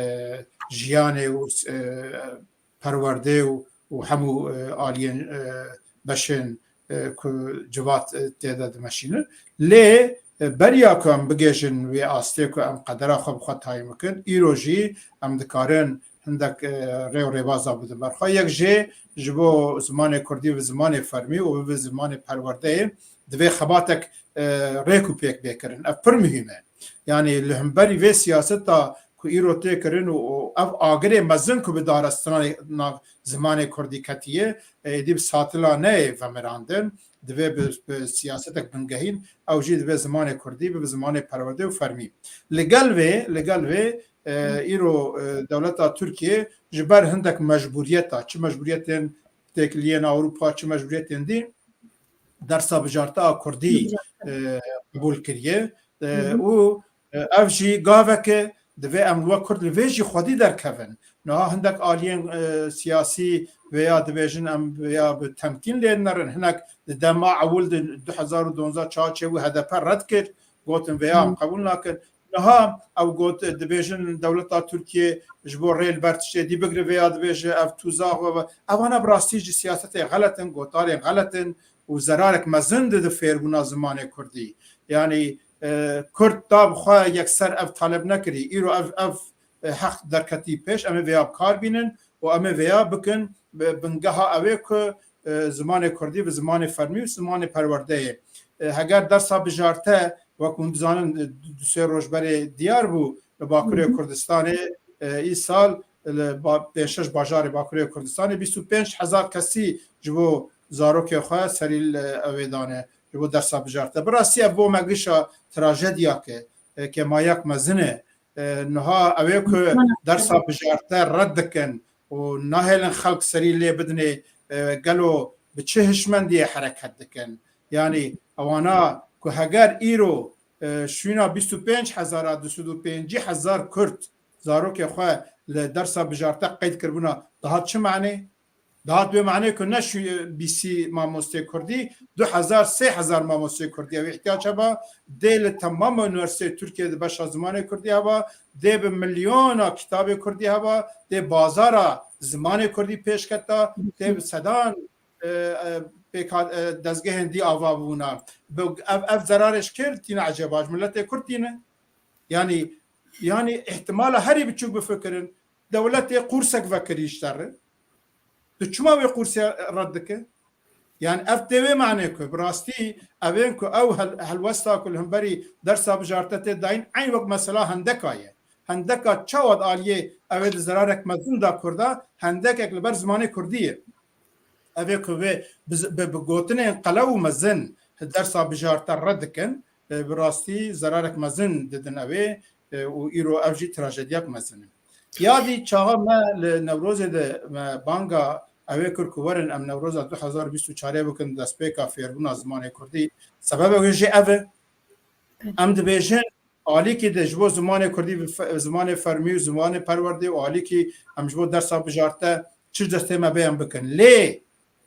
jiyanê û, e, perwerdê û, û hemû, e, aliyên, e, beşên, e, ku civat, e, tê de dimeşînin. Lê, e, beriya ku em bigêjin wê astê ku em qedera xwe bi xwe tayîn bikin, îro jî em dikarin hindek, e, rê û rêbaza bidin ber xwe. Yek jê ji bo zimanê Kurdî bi zimanê fermî û bi zimanê perwerdeyê divê xebatek, e, rêk û pêk bê kirin. Ev pir muhîm e. Yani li hemberî vê siyaseta ku îro tê kirin û, û ev agirê mezin ku bi darastina na-, zimanê Kurdî ketiye, e, êdî bi satilaneyê vemirandin, divê bi, bi siyasetek bingehîn, ew jî divê zimanê Kurdî bibe zimanê perwerdê û fermî. Li gel vê, li gel vê, e, îro, e, dewleta Tirkiye ji ber hindek mecbûriyeta, çi mecbûriyetên têkiliyên Ewropa, çi mecbûriyetên dî, dersa bijarta a Kurdî, e, qebûl kiriye. E, û, e, ev jî gavek e, divê em wek Kurd li vê jî xwedî derkevin. Niha hindek aliyên, e, siyasî vêya dibêjin em vêya bi temkîn lê nerin. Hinek di dema ewil di du hezar û duwazdeh çawa çêbû H D P red kir, gotin vêya em qebûl nakin. Niha ew got, dibêjin dewleta Tirkiye ji bo rê li ber tiştê dî bigire, vêya dibêje ev tûza xwe ve. Evana bi rastî jî siyasetê xelet in, gotarên xelet in û zerarek mezin dide fêrbûna zimanê Kurdî. Yanî, e, Kurd da bi xwe yekser ev taleb nekirî. Îro ev, ev, e, heq derketî pêş, em ê vêya bi kar bînin û em ê vêya bikin bi bingeha ew ê ku, e, zimanê Kurdî bi zimanê fermî û zimanê perwerdeyê. E, heger dersa bijarte, wek hûn dizanin, e, du, du sê roj berê diyar bû li Bakurê Kurdistanê, e, îsal li ba-, pênc şeş bajarê Bakurê Kurdistanê bîst û pênc hezar kesî ji bo zarokê xwe serî li, e, ewê dane, ji bo dersa bijarte. Bi rastî ev bo me gişa trajediyake, e, kêmayek mezin e. E, niha ew ê ku dersa bijarte red dikin û nahêlin xelk serî lê bidinê, e, gelo bi çi hişmendiyê hereket dikin? Yanî ewana ku heger îro, e, şûna bîst û pênc hezara, du sed û pêncî hezar Kurd zarokê xwe li dersa bijarte qeyd kiribûna, dihat çi manê? Dihat wê manê ku ne şu-, bîsî mamostê Kurdî, du hezar, sê hezar mamostê Kurdî ew ihtiyac heba, dê li temama unîversîteyê Tirkiyê di beşa zimanê Kurdî heba, dê bi milyona kitabê Kurdî heba, dê bazara zimanê kurdî pêşketa, tê bi sedan, e, e, pêka-, e, dezgehên dî ava bûna. Bi, ev, ev zerarê ji kê tîne ecêba? Ji miletê kurd tîne? Yanî, yanî îhtimala herî biçûk bifikirin, dewletê qursek vekirî ji te re. Tu çima wê qursê red dike? Yani ev tê wê manê ku bi rastî evên ku ew hel-, helwesta ku li hemberî dersa bijarte tê dayîn eyn wek mesela hendeka ye. Hendeka çawa di aliyê ew ê di zerarek mezin da kurda, hendekek li ber zimanê kurdî ye. Ev ê ku vê bi, bi, bi gotinên qelew û mezin dersa bijarte red dikin, e, bi rastî zerarek mezin didin ew ê, e, û îro ev jî trajediyek mezin e. Ya dî çaxa me li Newrozê de me banga ew ê kir ku werin em Newroza du hezar bîst û çarê bikin destpêka fêrbûna zimanê kurdî. Sebeba wê jî ev e. Em dibêjin alîkî de ji bo zimanê kurdî, bi fe-, zimanê fermî û zimanê perwerdê û alîkî em ji bo dersa bijarte çi destê me bê em bikin. Lê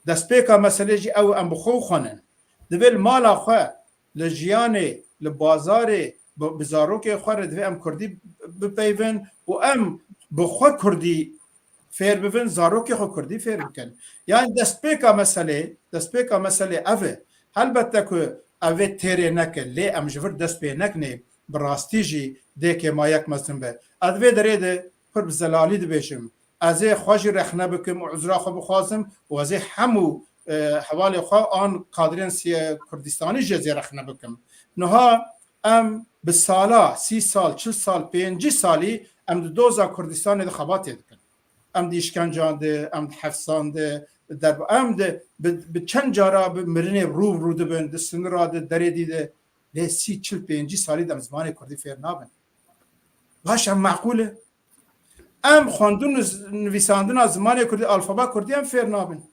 destpêka meselê jî ew em bi xwe xwenin. Divê li mala xwe, li jiyanê, li bazarê, bi, bi zarokê xwe re divê em kurdî bipeyvin û em bi xwe kurdî fêr bibin, zarokê xwe kurdî fêr bikin. Yani destpêka meselê, destpêka meselê ev e. Helbette ku ev ê têrê neke, lê em ji vir dest pê nekinê, bi rastî jî dê kêmayek mezin be. Ez vê derê de pir bi zelalî dibêjim. Ez ê xwe jî rexne bikim û uzra xwe bixwazim û ez ê hemû, e, hevalê xwe an kadrên siye Kurdistanî jî ez ê rexne bikim. Niha em bi sala, sî sal, çil sal, pêncî salî em di doza Kurdistanê de xebatê dikin. Em di îşkencan de, em di hefsan de, derb-, em di bi, bi çend cara bi mirinê rû bi rû dibin, di sinira de, derê dî de, lê sî, çil, pêncî salî de em zimanê kurdî fêr nabin. Baş em meqûl e. Em xwendin û z-, nivîsandina zimanê kurdî, alfaba kurdî em fêr nabin.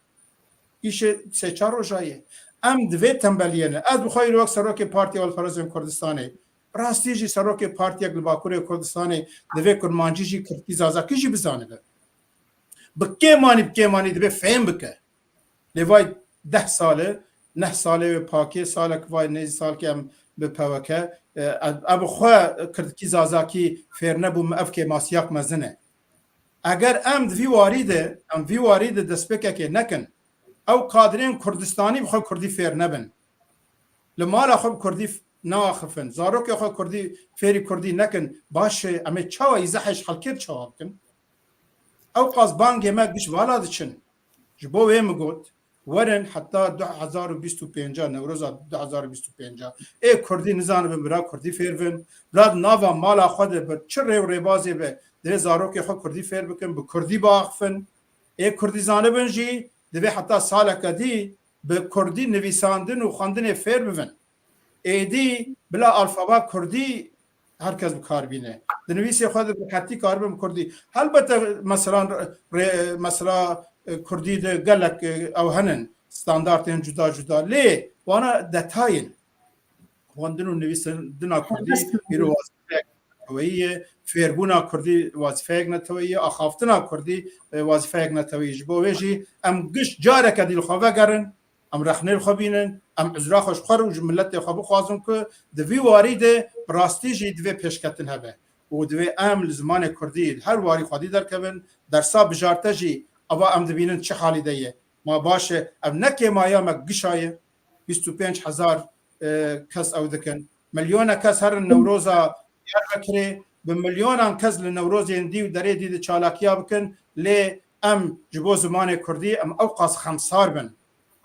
Îşê sê çar roja ye. Em di vê tembeliyê ne. Ez bi xwe îro wek serokê Partiya Xwedparêzên Kurdistanê, rastî jî serokê partiyek li Bakurê Kurdistanê divê kurmancî jî, kirdkî, zazakî jî bizanibe. Bi kêmanî, bi kêmanî divê fêm bike. Lê vay deh sal e, neh salê wê pakê, salek vay nêzî salkê em bi P W K, e, ev, ev xwe kirdkî zazakî fêr nebû, min ev kêmasiyak mezin e. Eger em di vî warî de, em vî warî de destpêkekê nekin, ew kadrên Kurdistanî bi xwe kurdî fêr nebin. Li mala xwe bi kurdî f-, naaxifin. Zarokê xwe kurdî, fêrî kurdî nekin. Baş e, em ê çawa îzehê ji xelkê çawa bikin? Ew qas bangê me giş vala diçin. Ji bo wê min got, werin heta du hezar û bîst û pênc, Newroza du hezar û bîst û pênc. Ê kurdî nizanibin bira kurdî fêr bin. Bila di nava mala xwe de bi çi rê û rêbazê be, divê zarokê xwe kurdî fêr bikin, bi kurdî biaxifin. Ê kurdî zanibin jî divê heta saleke dî bi kurdî nivîsandin û xwendinê fêr bibin. Êdî bila alfaba kurdî her kes bi kar bîne. Di nivîsê xwe de bi rehetî karibin bi kurdî. Helbete meselan rê-, mesela, e, kurdî de gelek, e, ew henin, standartên cuda cuda. Lê wana detayên. Xwendin û nivîsandina kurdî îro wazîfeyek neteweyî ye. Fêrbûna kurdî wazîfeyek neteweyî ye. Axaftina kurdî, e, wazîfeyek neteweyî. Ji bo wê jî em giş careke dî li xwe vegerin. Em rexnê li xwe bînin, em uzra xwe ji xwe re û ji miletê xwe bixwazin ku di vî warî de bi rastî jî divê pêşketin hebe û divê em li zimanê kurdî li her warî xwedî derkevin, dersa bijarte jî ava em dibînin çi halî de ye. Ma baş e, ev ne kêmaya me gişa ye, bîst û pênc hezar, e, kes ew dikin. Milyona kes herin Newroza Diyarbekirê, bi milyonan kes li Newrozên dî û derê dî de çalakiya bikin, lê em ji bo zimanê kurdî em ew qas xemsar bin.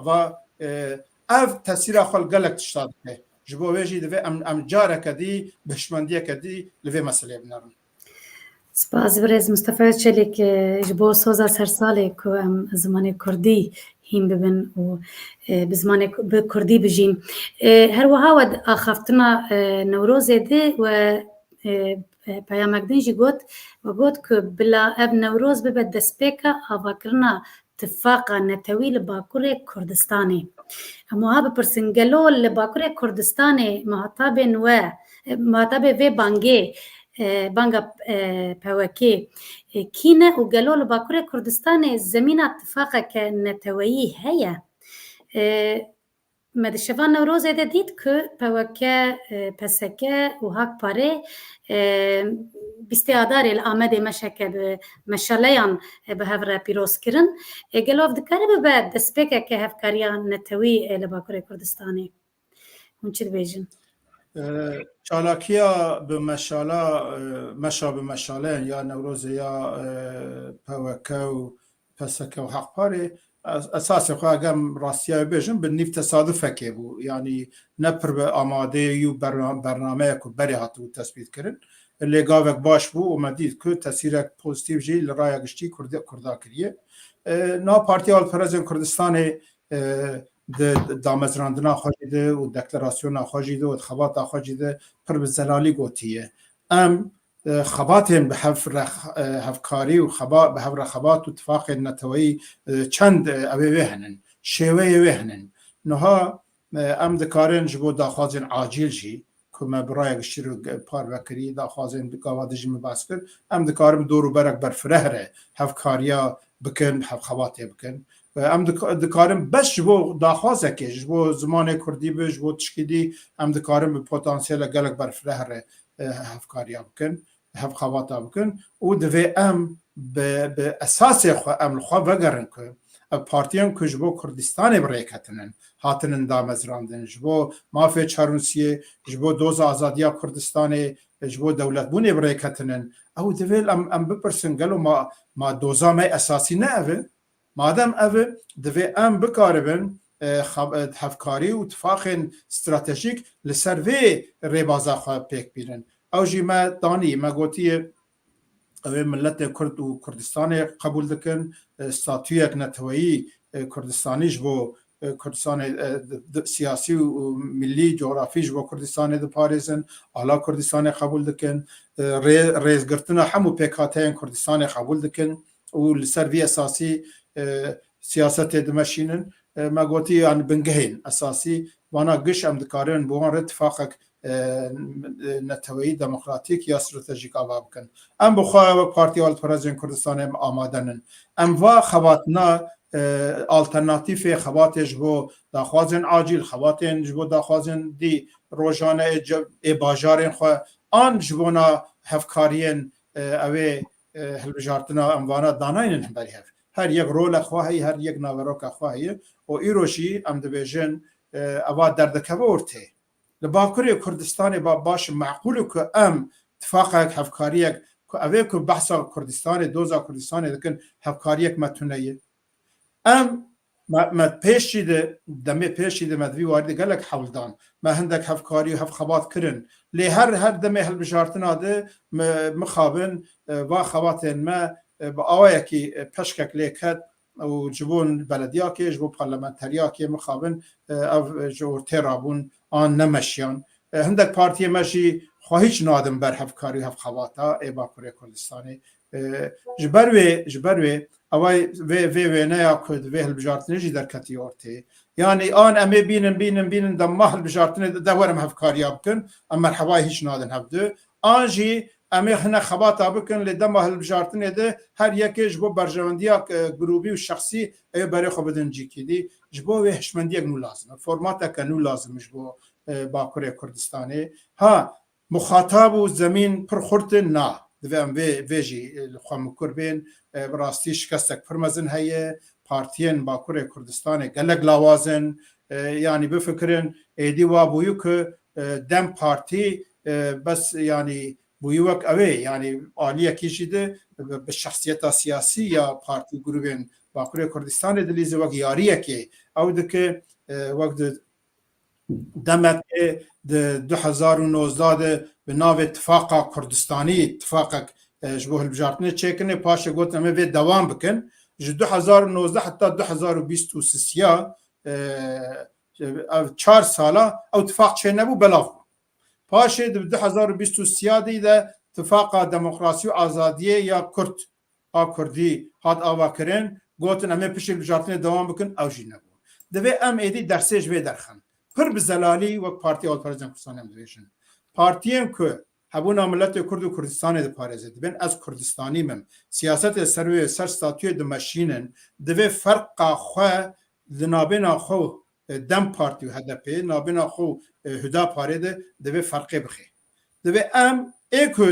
Eva, e, ev tesîra xwe li gelek tişta dike. Ji bo wê jî divê em, em careke dî, bi hişmendiyeke dî li vê meseleyê binerin. Spas birêz Mustafa Özçelik, e, ji bo soza sersalê ku em zimanê kurdî hîn bibin û, e, bi zimanê ku-, bi kurdî bijîn. E, her wiha we di axaftina, e, Newrozê de we, e, e, peyamek din jî got, we got ku bila ev Newroz bibe destpêka avakirina tifaqa netewî li Bakurê Kurdistanê. Em wiha bipirsin, gelo li Bakurê Kurdistanê muhatabên we, muhatabê vê bangê, e, banga, e, P W K, e, kî ne û gelo li Bakurê Kurdistanê zemîna tifaqeke neteweyî heye? E, Me di şeva Newrozê de dît ku P W K, e, P S K û Hak Parê, e, bîstê Adarê li Amedê meşeke bi meşaleyan, e, bi hev re pîroz kirin. E, gelo ev dikare bibe destpêkeke hevkariya netewî, e, li Bakurê Kurdistanê? Hûn çi dibêjin? E, Çalakiya bi meşala, e, meşa bi meşaleyan ya Newrozê ya, e, P W K û P S K û Hak Parê, es-, esasê xwe, eger em rastiya wê bêjin, bi nîv tesadufekê bû. Yanî ne pir bi amadeyî û berna-, bernameyek ku berê hatibû tespît kirin. Lê gavek baş bû û me dît ku tesîrek pozîtîf jî li raya giştî Kurdi-, Kurda kiriye. E, niha Partiya Alperezên Kurdistanê, e, di, di damezrandina xwe jî de û deklarasyona xwe jî de û di xebata xwe jî de pir bi zelalî gotiye. Em e, xebatên bi hev re, e, hevkarî û xeba-, bi hev re xebat û tifaqên neteweyî, e, çend, e, ew ê wê henin, şêweyê wê henin. Niha, e, em dikarin ji bo daxwazên acîl jî, ku me bi raya giştî re ge-, parve kirî, daxwazên di gava de jî me behs kir, em dikarin bi dor û berek berfireh re hevkariya bikin, hevxebatê bikin. E, em dik-, dikarin bes ji bo daxwazekê, ji bo zimanê kurdî be, ji bo tişkî dî, em dikarin bi potansiyele gelek berfireh re, e, hevkariya bikin, hevxebata bikin û divê em bi, bi esasê xwe em li xwe vegerin ku ev partiyên ku ji bo Kurdistanê bi rê ketinin, hatinin damezrandin, ji bo mafê çarnûsiyê, ji bo doza azadiya Kurdistanê, ji bo dewletbûnê bi rê ketinin. Ew divê em, em bipirsin, gelo ma, ma doza me esasî ne ev e? Madem ev e, divê em bikaribin, e, xab-, e, hevkarî û tifaxên stratejîk li ser vê rêbaza xwe pêk bînin. Ew jî me danî, me gotiye, ew ê miletê Kurd û Kurdistanê qebûl dikin, e, statuyek neteweyî, e, Kurdistanî ji bo, e, Kurdistanê, e, di, di, siyasî û, û milî, cografî ji bo Kurdistanê diparêzin, ala Kurdistanê qebûl dikin, e, rê-, rêzgirtina hemû pêkhateyên Kurdistanê qebûl dikin. Û li ser vî esasî, e, siyasetê dimeşînin. E, me gotî, yani bingehên esasî vana giş em dikarin bi wan re tifaqek, e, neteweyî, demokratîk ya stratejîk ava bikin. Em bi xwe wek Partiya Alperezên Kurdistanê em amade nin. Em va xebatina, e, alternatîfê xebatê ji bo daxwazên acîl, xebatên ji bo daxwazên dî rojane ê ce-, ê bajarên xwe an ji bona hevkariyên, e, ew ê e, hilbijartina em vana danaynin hemberî hev. Her yek role xwe heye, her yek naveroka xwe heye. Û îro jî em dibêjin, e, eva derdikeve ortê. Li Bakurê Kurdistanê ba baş meqûl e ku em tifaqek, hevkariyek, ku ev ê ku behsa Kurdistanê, doza Kurdistanê dikin, hevkariyek me tune ye. Em, me, me pêşî de, demê pêşî de me di vî warî de gelek hewl dan. Me hindek hevkarî û hevxebat kirin. Lê her, her demê hilbijartina de me, mixabin, e, va xebatên me, e, bi awayekî, e, peşkek lê ket û ji bo belediyakê, ji bo parlamenteriyakê mixabin, e, ev, e, ji ortê rabûn an nemeşiyan. E, hindek partiyê me jî xwe hîç nadin ber hevkarî û hevxebata ê Bakurê Kurdistanê. E, ji ber wê, ji ber wê, ewa vê, vê wêneya ku di vê hilbijartinê jî derketiye ortê. Yanî an em ê bînin, bînin, bînin, dema hilbijartinê de, de werin hevkariya bikin, em merhebaya hîç nadin hevdu. An jî em ê hine xebata bikin, lê dema hilbijartinê de her yekê ji bo berjewendiya, e, grûbî û şexsî ê berê xwe bidin cîkî dî. Ji bo wê hişmendiyek nû lazim e. Formateke nû lazim e ji bo, e, Bakurê Kurdistanê. Ha, muxatab û zemîn pir xurt in, na. Divê em vê, vê jî, e, li xwe mikur bên. E, bi rastî şikestek pir mezin heye. Partiyên Bakurê Kurdistanê gelek lawaz in. E, yanî bifikirin, êdî wa bûyî ku, e, DEM Partî, e, bes, yanî bûyî wek ew ê, yanî aliyekî jî de bi, bi şexsiyeta siyasî ya partî û grûbên Bakurê Kurdistanê dilîze wek yariyekê. Ew dike, e, wek di demekê di du hezar û nozdeh de bi navê Tifaqa Kurdistanî tifaqek, e, ji bo hilbijartinê çêkirine, paşê got, em ê vê dewam bikin. Ji du hezar û nozdeh heta du hezar û bîst û sisiya, e, ev çar sala ew tifaq çênebû, belav bû. Paşê di du hezar û bîst û sisiya dî de Tifaqa Demokrasî û Azadiyê ya Kurd a Kurdî hat avakirin, gotin, em ê piştî hilbijartinê dewam bikin, ew jî nebû. Divê em êdî dersê ji vê derxin. Pir bi zelalî wek Partiya Alperezên Kurdistanê em dibêjin. Partiyên ku hebûna miletê Kurd û Kurdistanê diparêze, dibên ez Kurdistanî bim, siyasetê ser wê, ser statuyê dimeşînin, divê ferqa xwe di navbêna xwe e, DEM Partî û HDPê, nabêna xwe û, e, Hudaparê de divê ferqê bixê. Divê em ê ku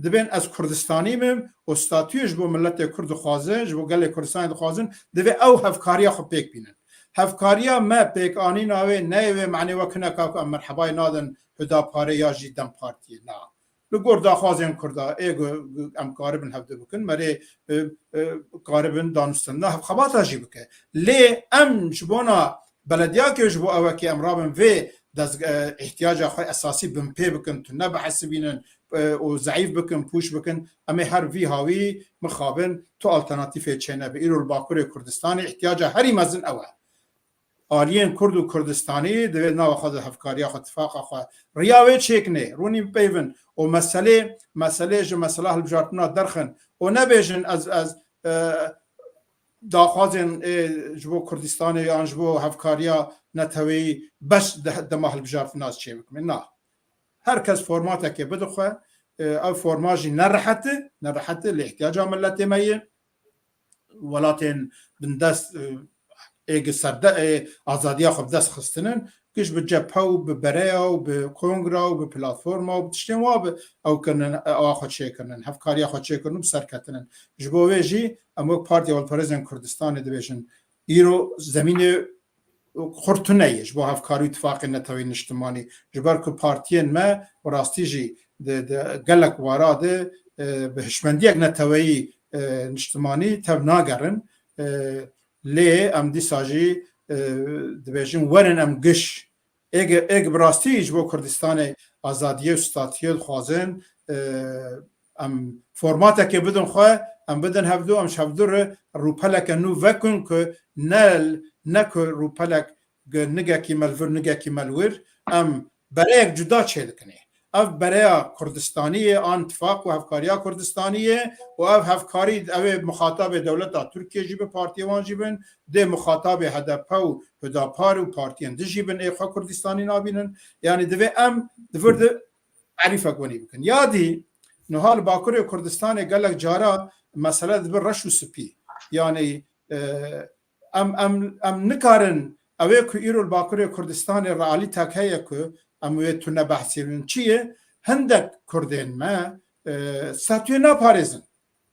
dibên ez Kurdistanî bim û statuyê ji bo miletê Kurd dixwazin, ji bo gelê Kurdistanê dixwazin, divê ew hevkariya xwe pêk bînin. Hevkariya me pêkanîna wê neyê wê manê wek hineka ku em merhebayê nadin Hudaparê ya jî DEM Partiyê. Na. Li gor daxwazên Kurda, ê gu-, gu-, em karibin hevdu bikin, merê, e, e, karibin danûstandina hevxebata jî bike. Lê em ji bona belediyakê ji bo ewekê em rabin vê dez-, e, ihtiyaca xwe esasî binpê bikin, tu nebihesibînin, e, û zeîf bikin, pûç bikin, em ê her vî hawî mixabin tu alternatîfê çênebe. Îro li Bakurê Kurdistanê ihtiyaca herî mezin ew e. Aliyên Kurd û Kurdistanî divê nava xwe de hevkariya xwe, tifaqa xwe, riya wê çêkinê, rûnî bipeyvin û meselê, meselê ji mesela hilbijartina derxin û nebêjin ez, ez, e, daxwazên, e, ji bo Kurdistanê yan ji bo hevkariya neteweyî bes de-, dema hilbijartina ez çê bikim. Na. Her kes formatekê bidixwe, e, ev forma jî ne rehet e, ne rehet e, lê ihtiyaca miletê me ye. Welatên bindest, e, ê gi serde-, ê azadiya xwe bi dest xistinin, giş bi cephe û bi bereya û bi kongra û bi platforma û bi tiştên wa bi ew kirinin, ewa xwe çêkirinin, hevkariya xwe çêkirin û bi ser ketinin. Ji bo wê jî em wek Partiya Xwedparêzên Kurdistanê dibêjin, îro zemînê xurt tune ye ji bo hevkarî û tifaqê neteweyî niştimanî. Ji ber ku partiyên me bi rastî jî di, di gelek wara de, e, bi hişmendiyek neteweyî, e, niştimanî tev nagerin. E, lê em dîsa jî, e, dibêjin werin em giş. Ê ge-, ê ge bi rastî ji bo Kurdistanê azadiyê û statiyê dixwazin, e, em formatekê bidin xwe, em bidin hevdu, em ji hevdu re rûpeleke nû vekin ku ne, ne ku rûpelek gi-, nigekî me li vir, nigekî me li wir, em bereyek cuda çêdikinê. Ev bereya Kurdistanî ye, an tifaq û hevkariya Kurdistanî ye û ev hevkarî ew ê muxatabê dewleta Tirkiyê jî bi partiyê wan jî bin, dê muxatabê H D P û Hudapar û partiyên din jî bin, ê xwe Kurdistanî nabînin. Yanî divê em di vir de terîfek wenî bikin. Ya dî, niha li Bakurê Kurdistanê gelek cara mesele dibe reş û spî. Yanî, e, em, em, em nikarin, ew ê ku îro li Bakurê Kurdistanê realîtek heye ku em wê tune behsê bikin. Çi ye? Hindek Kurdên me, e, statuyê naparêzin.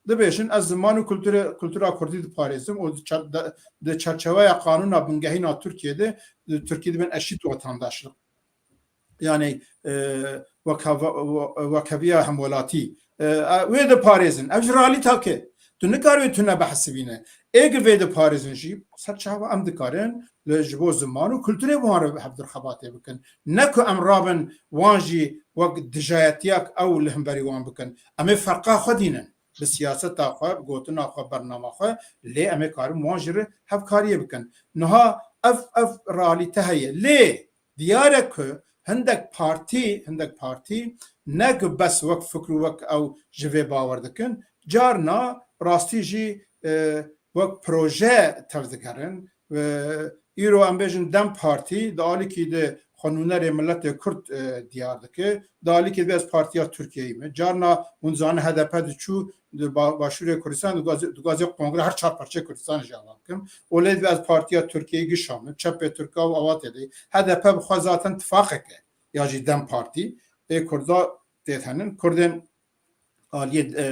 Dibêjin, ez ziman û kulture-, kultura Kurdî diparêzim û di çer-, de, di çerçeveya qanûna bingehîna Tirkiyê de, di Tirkî dibin eşît wetandaşlik. Yanî, e, wekava-, we-, wekeviya hemwelatî, e, e, wê diparêzin. Ev ji realîta ke. Tu nikarî wê tune behsibîne. Ê gi vê diparêzin jî, ser çava em dikarin li ji bo ziman û kulturê wan re hevdir xebatê bikin. Ne ku em rabin wan jî wek dijayetiyek ew li hemberî wan bikin. Em ê ferqa xwe dînin. Bi siyaseta xwe, bi gotina xwe, bernama xwe, lê em ê karin wan jî re hevkariyê bikin. Niha ev, ev realîte heye. Lê diyar e ku hindek partî, hindek partî ne ku bes wek fikr û wek ew ji vê bawer dikin, carna rastî jî, e, wek proje tevdigerin. E, îro em bêjin DEM Partî di alîkî de xwe nûnerê miletê Kurd, e, diyar dike. Di alîkî de ez partiya Tirkiyeyî me. Carna hûn zanin H D P diçû di ba-, başûrê Kurdistan dixwazê, dixwazê kongre her çar parçeyê Kurdistanê jî ava bikim. Û lê divê ez partiya Tirkiyeyî gişa min, çepê Tirka û ava tê de. H D P bi xwe zaten tifaqek e. Ya jî DEM Partî. Ê Kurda tê henin. Kurdên aliyê, e,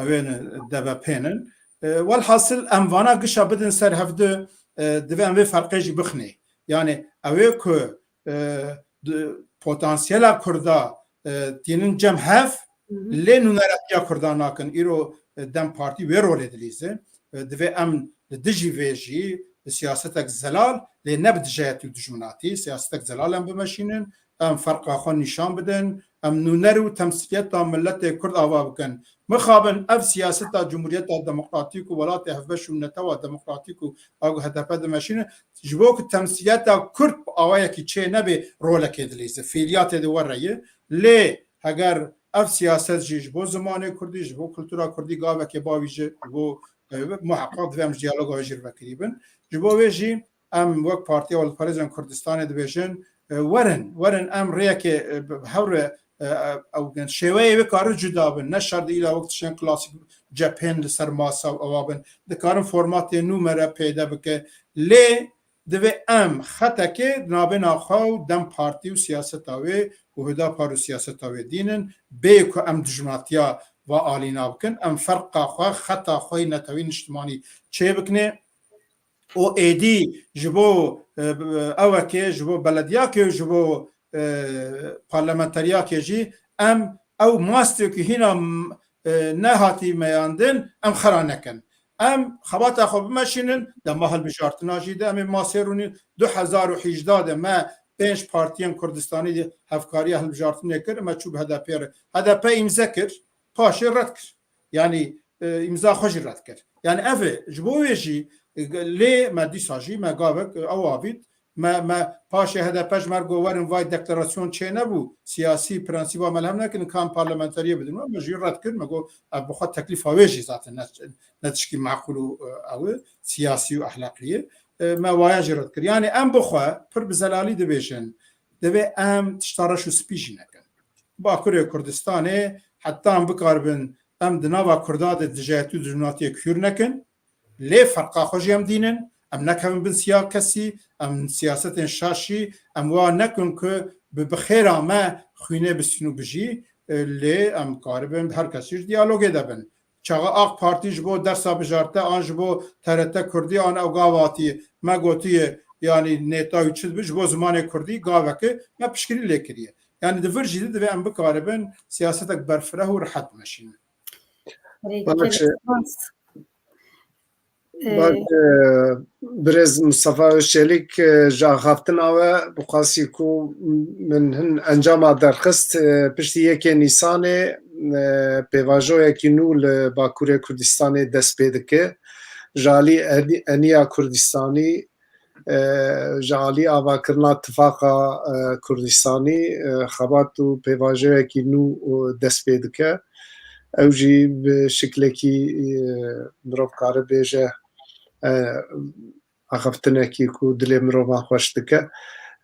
ew ê ne, D B P nin. E, welhasil em vana gişa bidin ser hevdu, e, divê em vê ferqê jî bixinê. Yanî ew ê ku, e, di, potansiyela Kurda, e, tînin cem hev, Hı hı. lê nûneratiya Kurda nakin. Îro, e, DEM Partî wê rolê dilîze. E, divê em li dijî vê jî bi siyasetek zelal, lê ne bi dijayetî û dijminatî, siyasetek zelal em bimeşînin. Em ferqa xwe nîşan bidin, em nûner û temsîliyeta miletê Kurd ava bikin. Mixabin ev siyaseta Cumhuriyeta Demokratîk û welatê hevbeş û netewa demokratîk û ew H D P dimeşînin, ji bo ku temsîliyeta Kurd bi awayekî çê nebe, rolekê dilîze. Fîliyatê de were ye. Lê heger ev siyaset jî ji bo zimanê Kurdî, ji bo kultura Kurdî gavekê bavîje, ji bo, e, muheqeq divê em ji diyaloga wê jî re vekirî bin. Ji bo wê jî em wek Partiya Xwedparêzên Kurdistanê dibêjin, e, werin, werin em rêyekê, e, bi, bi hev re, e, e, ew, şêweyê wê karin cuda bin. Ne şert îla wek tiştên klasîk cephên li ser masa û ewa bin. Dikarin formatê nû me re peyde bike. Lê Divê em xetekê di navbêna xwe û DEM Partî û siyaseta wê û Hudapar û siyaseta wê dînin, bê ku em dijminatiya va alîna bikin, em ferqa xwe, xeta xwe yê netewî niştimanî çêbikinê û êdî ji bo, e, ewekê, ji bo belediyakê û ji bo, e, parlamenteriyakê jî em ew mastê ku hîna, e, nehatî meyandin, em xera nekin. Em xebata xwe bimeşînin, dema hilbijartina jî de em ê masê rûnî. Du hezar û hejda de me pênc partiyên Kurdistanî hevkariya hilbijartinê kir, me çû bi H D P re. H D P îmze kir, paşê red kir. Yanî, e, îmza xwe jî red kir. Yanî ev e, ji bo wê jî, e, lê me dîsa jî me gavek, e, ew avît, me, me paşê H D P ji me re got werin vay deklarasyon çê nebû, siyasî prensîba me li hev nekin, kan parlamenteriyê bidin we, me jî red kir, me got ev bi xwe teklîfa wê jî zaten ne, ne tişkî meqûl û, e, ew e, siyasî û ehlaqî ye. E, me waya jî red kir. Yanî em bi xwe pir bi zelalî dibêjin, divê em tişta reş û spî jî nekin. Bakurê Kurdistanê heta em bikaribin em di nava Kurda de dijayetî û dijminatiyê kûr nekin, lê ferqa xwe jî em dînin, em nekevin bin siya kesî, em siyasetên şaşî, em wa nekin ku bi, bi xêra me xwînê bistîn û bijî, e, lê em karibin her kesî ji diyalogê de bin. Çaxa AK Partî ji bo dersa bijarte an ji bo T R T Kurdî an ew gava hatî me gotiye, yanî nêta wî çi dibe ji bo zimanê Kurdî gaveke me piştgirî lê kiriye. Yanî di vir jî de divê em bikaribin siyasetek berfireh û rehet bimeşînin. Baş e. Ee, Baş e, birêz Mustafa Özçelik, e, ji axaftina we bi qasî ku min hin encama derxist, e, piştî yekê Nîsanê, e, pêvajoyekî nû li Bakurê Kurdistanê dest pê dike. Ji alî Eni-, Eniya Kurdistanî, e, ji alî avakirina Tifaqa, e, Kurdistanî, e, xebat û pêvajoyekî nû, e, dest pê dike. Ew jî bi şiklekî, e, mirov kare bêje, e, axaftinekî ku dilê mirovan xweş dike.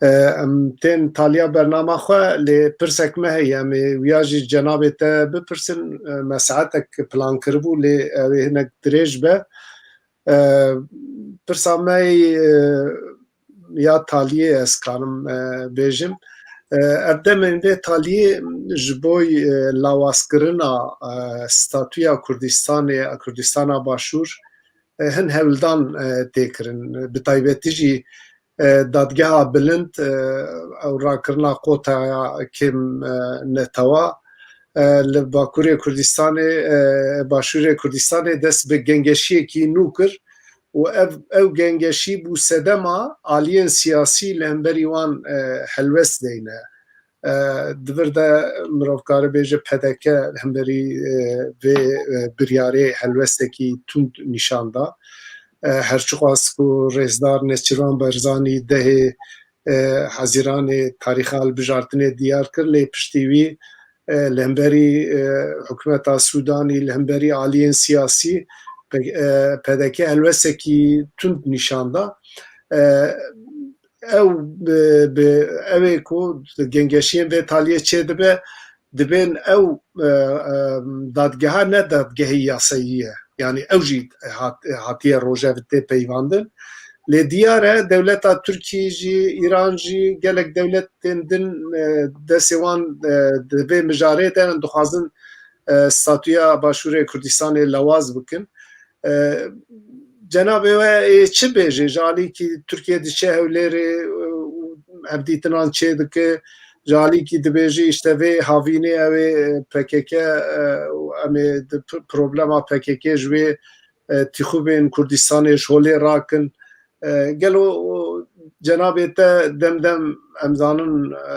E, em tên taliya bernama xwe, lê pirsek me heye, em ê wiya jî cenabê te bipirsin, e, me saetek plan kiribû, lê ew ê hinek dirêj be. E, pirsa me yê, e, ya taliyê ez karim, e, bêjim. E, ev demên vê taliyê ji bo, e, lawazkirina, e, statûya Kurdistanê, Kurdistana Başûr, e, hin hewldan, e, tê kirin. Bi taybetî jî, e, Dadgeha Bilind, e, ew rakirina kotaya kêm, e, netewa, e, li Bakurê Kurdistanê, e, Başûrê Kurdistanê dest bi gengeşiyekî nû kir û ev, ew gengeşî bû sedema aliyên siyasî li hemberî wan, e, helwest deyne. E, di vir de mirov kare bêje P D K li hemberî, e, vê, e, biryarê helwestekî tund nîşan da. E, her çiqas ku rêzdar Nêçîrvan Barzanî dehê, e, Hezîranê tarîxa hilbijartinê diyar kir, lê piştî wî, e, li hemberî, e, hikûmeta Sûdanî, li hemberî aliyên siyasî, pe-, e, P D K helwestekî tund nîşan da. E, ew bi, bi, ew ê ku gengeşiyên vê taliyê çêdibe, dibên ew, e, e, dadgeha ne dadgehê yasayî ye. Yanî ew jî hat-, hatiye rojevê tê peyvandin. Lê diyar e, dewleta Tirkî jî, Îran jî, gelek dewletên din, e, destê wan, e, di vê mijarê de ne, dixwazin, e, statûya Başûrê Kurdistanê lewaz bikin. E, cenabê we ê çi bêjê? Ji alîkî Tirkiye diçe Hewlêrê, e, û hevdîtinan çêdike, ji alîkî dibêjî, îşte vê havînê ew ê P K K, e, û em ê di p-, problema P K K ji wê, e, tîxûbên Kurdistanê ji holê rakin. E, gelo, o, cenabê te dem dem, em zanin, e,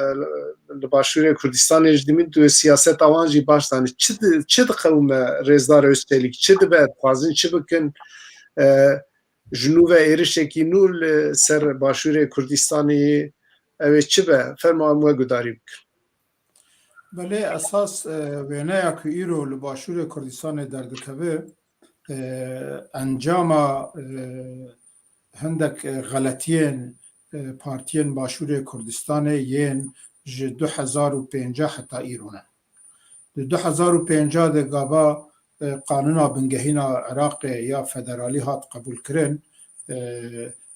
li Başûrê Kurdistanê ji dimîn tu siyaseta wan jî baş zanî. Çi di-, çi diqewime Rêzdar Özçelik? Çi dibe? Dixwazin çi bikin? E, ji nû ve êrişekî nû li ser Başûrê Kurdistanê ew ê çi be? Fermo em we gudarî bikin. Belê, esas, e, wêneya ku îro li Başûrê Kurdistanê derdikeve, e, encama, e, hindek, e, xeletiyên, e, partiyên Başûrê Kurdistanê yên ji du hezar û pêncî heta îro ne. Di du hezar û pêncî de gava, e, qanûna bingehîna Iraqê ya federalî hat qebûlkirin, e,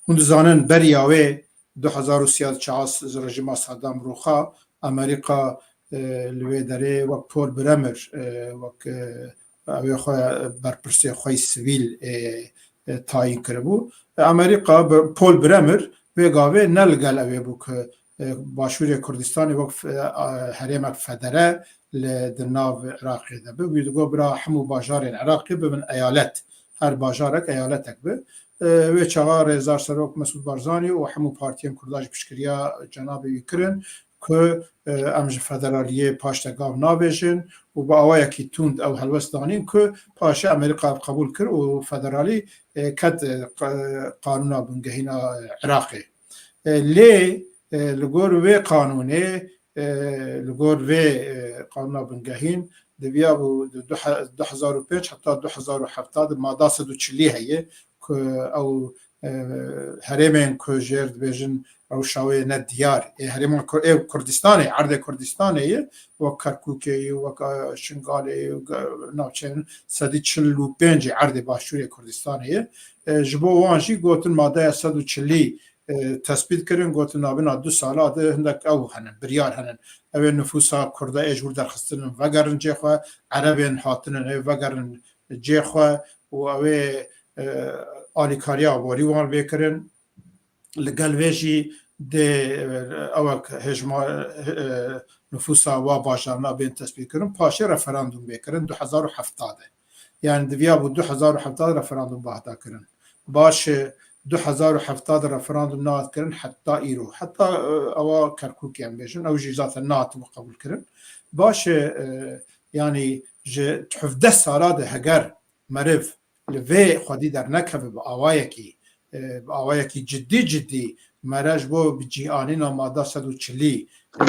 Hûn dizanin beriya wê du hezar û sêzdeh rejîma Saddam rûxa, Amerîka, e, li wê derê wek Paul Bremer, e, wek, e, ew ê xwe berpirsê xwe yî sivîl, e, e, tayîn kiribû. E, Amerîka, Paul Bremer vê gavê ne li gel ew ê bû ku, e, Başûrê Kurdistanê wek, e, herêmek federe li, di nav Iraqê de bi. Wî digot bira hemû bajarên Iraqê bibin eyalet. Her bajarek eyaletek bi. E, wê çaxa Rêzdar Serok Mesûd Barzanî û hemû partiyên Kurda jî piştgiriya cenabê wî kirin ku, e, em ji federaliyê paş de gav navêjin û bi awayekî tund ew helwest danîn ku paşê Amerîka qebûl kir û federalî, e, ket, e, qa-, qanûna bingehîna Iraqê. E, lê, e, li gor wê qanûnê, e, li gor vê, e, qanûna bingehîn diviya bû di du he-, du hezar û pênc heta du hezar û heft de mada sed û çilî heye ku ew, e, herêmên ku jêr dibêjin rewşa wê ne diyar. Ê herêma Kur-, ê Kurdistanê, erdê Kurdistanê ye, wek Kerkûkê ye, wek, e, Şingalê ye, wek, e, navçeyên sedî çil û pêncê erdê Başûrê Kurdistanê ye. E, ji bo wan jî gotin madeya sed û çilî, e, tespît kirin, gotin navbena du sala de hindek ew henin, biryar henin. Ew ê nifûsa Kurda ê ji wir derxistinin vegerin cê xwe, Erebên hatinin ê vegerin cê xwe û ew ê, e, alîkariya aborî wan bê kirin. Li gel vê jî dê, e, ewek hêjma, e, nifûsa wa bajarna bên tespît kirin, paşê referandûm bê kirin du hezar û heft de. Yani diviya bû du hezar û heft de referandûm bihata kirin. Baş e, du hezar û heft de referandûm nehat kirin heta îro. Heta, e, ewa Kerkûkê em bêjin, ew jî zaten nehatibû qebûl kirin. Baş e, e, yani ji hevdeh sala de heger meriv li vê xwedî dernekeve bi awayekî, e, bi awayekî cidî cidî mere ji bo bi cî anîna mada sed û çilî, e,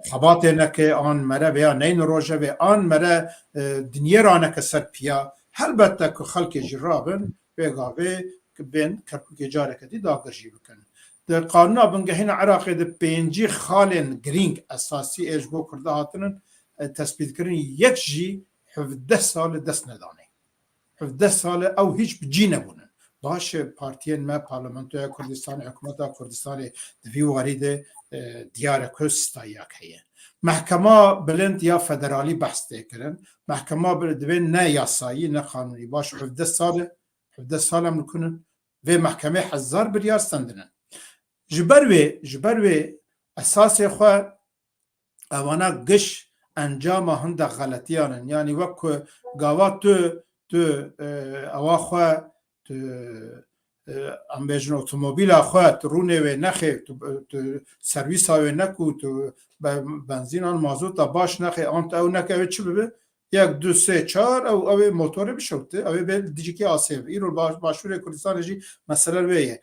xebatê neke, an mere veya neyne rojevê, an mere, e, dinyê raneke ser piya, helbette ku xelkê jî rabin, vê gavê ki bên Kerkûkê careke dî dagir jî bikin. Di qanûna bingehîna Iraqê de pêncî xalên girîng esasî ê ji bo Kurda hatinin, e, tespîtkirin, yek jî hevdeh sal e dest nedanê. Hevdeh sal e ew hîç bi cî nebûnin. Baş e, partiyên me, Parlamentoya Kurdistanê, Hikûmeta Kurdistanê di vî warî de, e, diyar e ku sitayiyak heye. Mehkema Bilind ya Federalî behs tê kirin. Mehkema Bilind divê ne yasayî, ne qanûnî. Baş e, hevdeh sal e, hevdeh sal em dikinin. Vê mehkemê hezar biryar stendine. Ji ber wê, ji ber wê esasê xwe evana giş encama hindek xeletiyan in. Yanî wek ku gava tu, tu, e, ewa xwe, tu, e, em bêjin otomobîla xwe, tu rûnê wê nexê, tu, tu servîsa wê nekû, tu be-, benzînan mazota baş nexê, an tu ew neke, ew çi bibe? Yek, du, sê, çar, ew, ew ê motorê bişewte, ew ê bê dijikê asê. Îro baş-, Başûrê Kurdistanê jî mesele wê ye.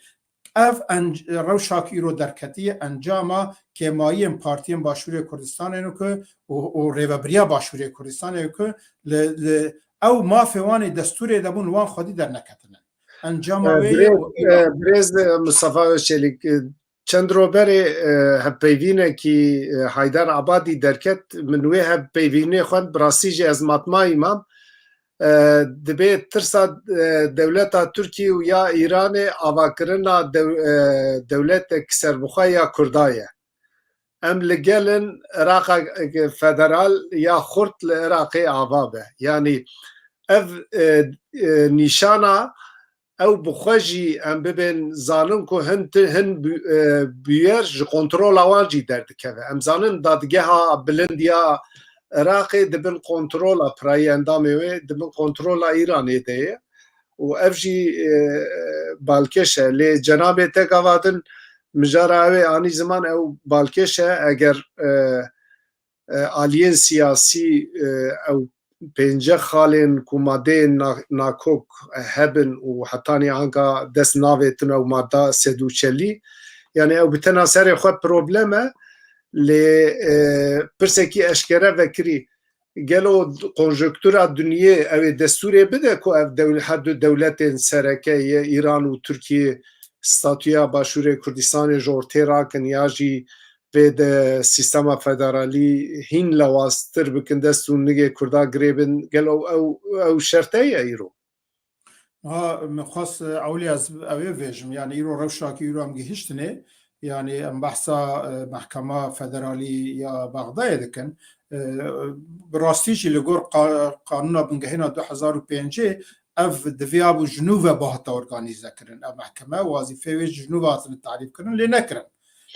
Ev enc-, rewşa ku îro derketiye, encama kêmayiyên partiyên Başûrê Kurdistanê ne ku û, û rêvebiriya Başûrê Kurdistanê ku li, li ew mafê wan ê destûrê de bûn, wan xwedî derneketine. Encama wê ye û îro. Birêz, e, Mustafa Özçelik, e, çend roj berê, e, hevpeyvînekî, e, Haydar Abadî derket, min wê hevpeyvînê xwend, bi rastî jî ez matmayî mam. E, dibê tirsa, e, dewleta Tirkî û ya Îranê avakirina dew-, e, dewletek serbixwe ya Kurda ye. Em li gel in Iraqa federal ya xurt li Iraqê ava be. Yanî ev, e, e, nîşana ew bi xwe jî em bibên zanin ku hin ti-, hin bû-, e, bûyer ji kontrola wan jî derdikeve. Em zanin dadgeha bilind ya Iraqê di bin kontrola pirayî endamê wê, di bin kontrola Îranê de ye. Û ev jî, e, balkêş e. Lê cenabê te gava din mijara ew ê anî ziman ew balkêş e, eger, e, e, aliyên siyasî, e, ew pênceh xalên ku madeyên na-, nakok hebin û hetanî anka dest navêtin ew mada sed û çelî, yani ew bi tena serê xwe problem e, lê, e, pirsekî eşkere vekirî, gelo konjonktura dinyê ew ê destûrê bide ku ev dewl-, her du dewletên sereke yê Îran û Tirkiye statûya Başûrê Kurdistanê ji ortê rakin ya jî vê de sîstema federalî hîn lewaztir bikin, dest û nigê Kurda girê bin, gelo ew, ew şerte ye îro? Ha, min xwest, e, ewlî ez ew ê vêjim. Yani îro rewşa ku îro em gihiştinê, yani em behsa, e, Mehkema Federalî ya Bexdayê dikin. E, bi rastî jî li gor qa-, Qanûna Bingehîn a du hezar û pêncê ev diviya bû ji nû ve bihata organîze kirin. Ev mehkeme wazîfeyê wê ji nû ve hatine tarîf kirin, lê nekirin.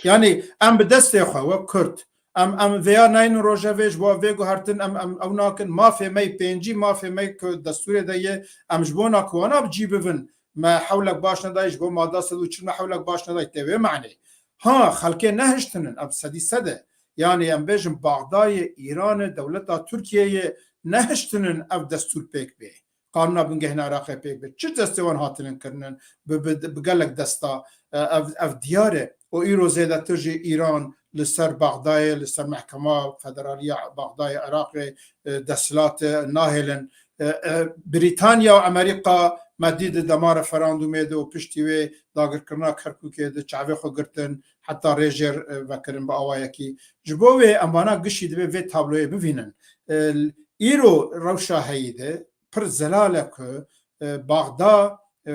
Yani em bi destê xwe wek Kurd, em, em vêya naynin rojevê, ji bo vê guhertin, em, em ew nakin. Mafê me yê pêncî, mafê me ku destûrê de ye, em ji bona ku wana bi cî bibin, me hewlek baş nedayî, ji bo mada sed û çil me hewlek baş nedayî, tê wê manê. Ha, xelkê nehiştinin, ev sedî sed e. Yani em bêjin Baxdayê, Îranê, dewleta Tirkiyeyê nehiştinin ev destûr pêk bê. Qanûna Bingehîn a Iraqê pêk bê. Çi destê wan hatinin kirinin bi, bi, bi gelek desta, e, ev, ev diyar e. Û îro zêdetir jî Îran li ser Bexdayê, li ser Mehkema Federalî ya Bexdayê Iraqê, e, desthilat, e, nahêlin. E, e, Brîtanya û Amerîka me dî di dema referandumê de û piştî wê dagirkirina Kerkûkê de çavê xwe girtin, heta rê jêr, e, vekirin bi awayekî. Ji bo wê em vana gişî divê vê tabloyê bivînin. E, îro rewşa heyî de pir zelal e ku, e, Baxda, e,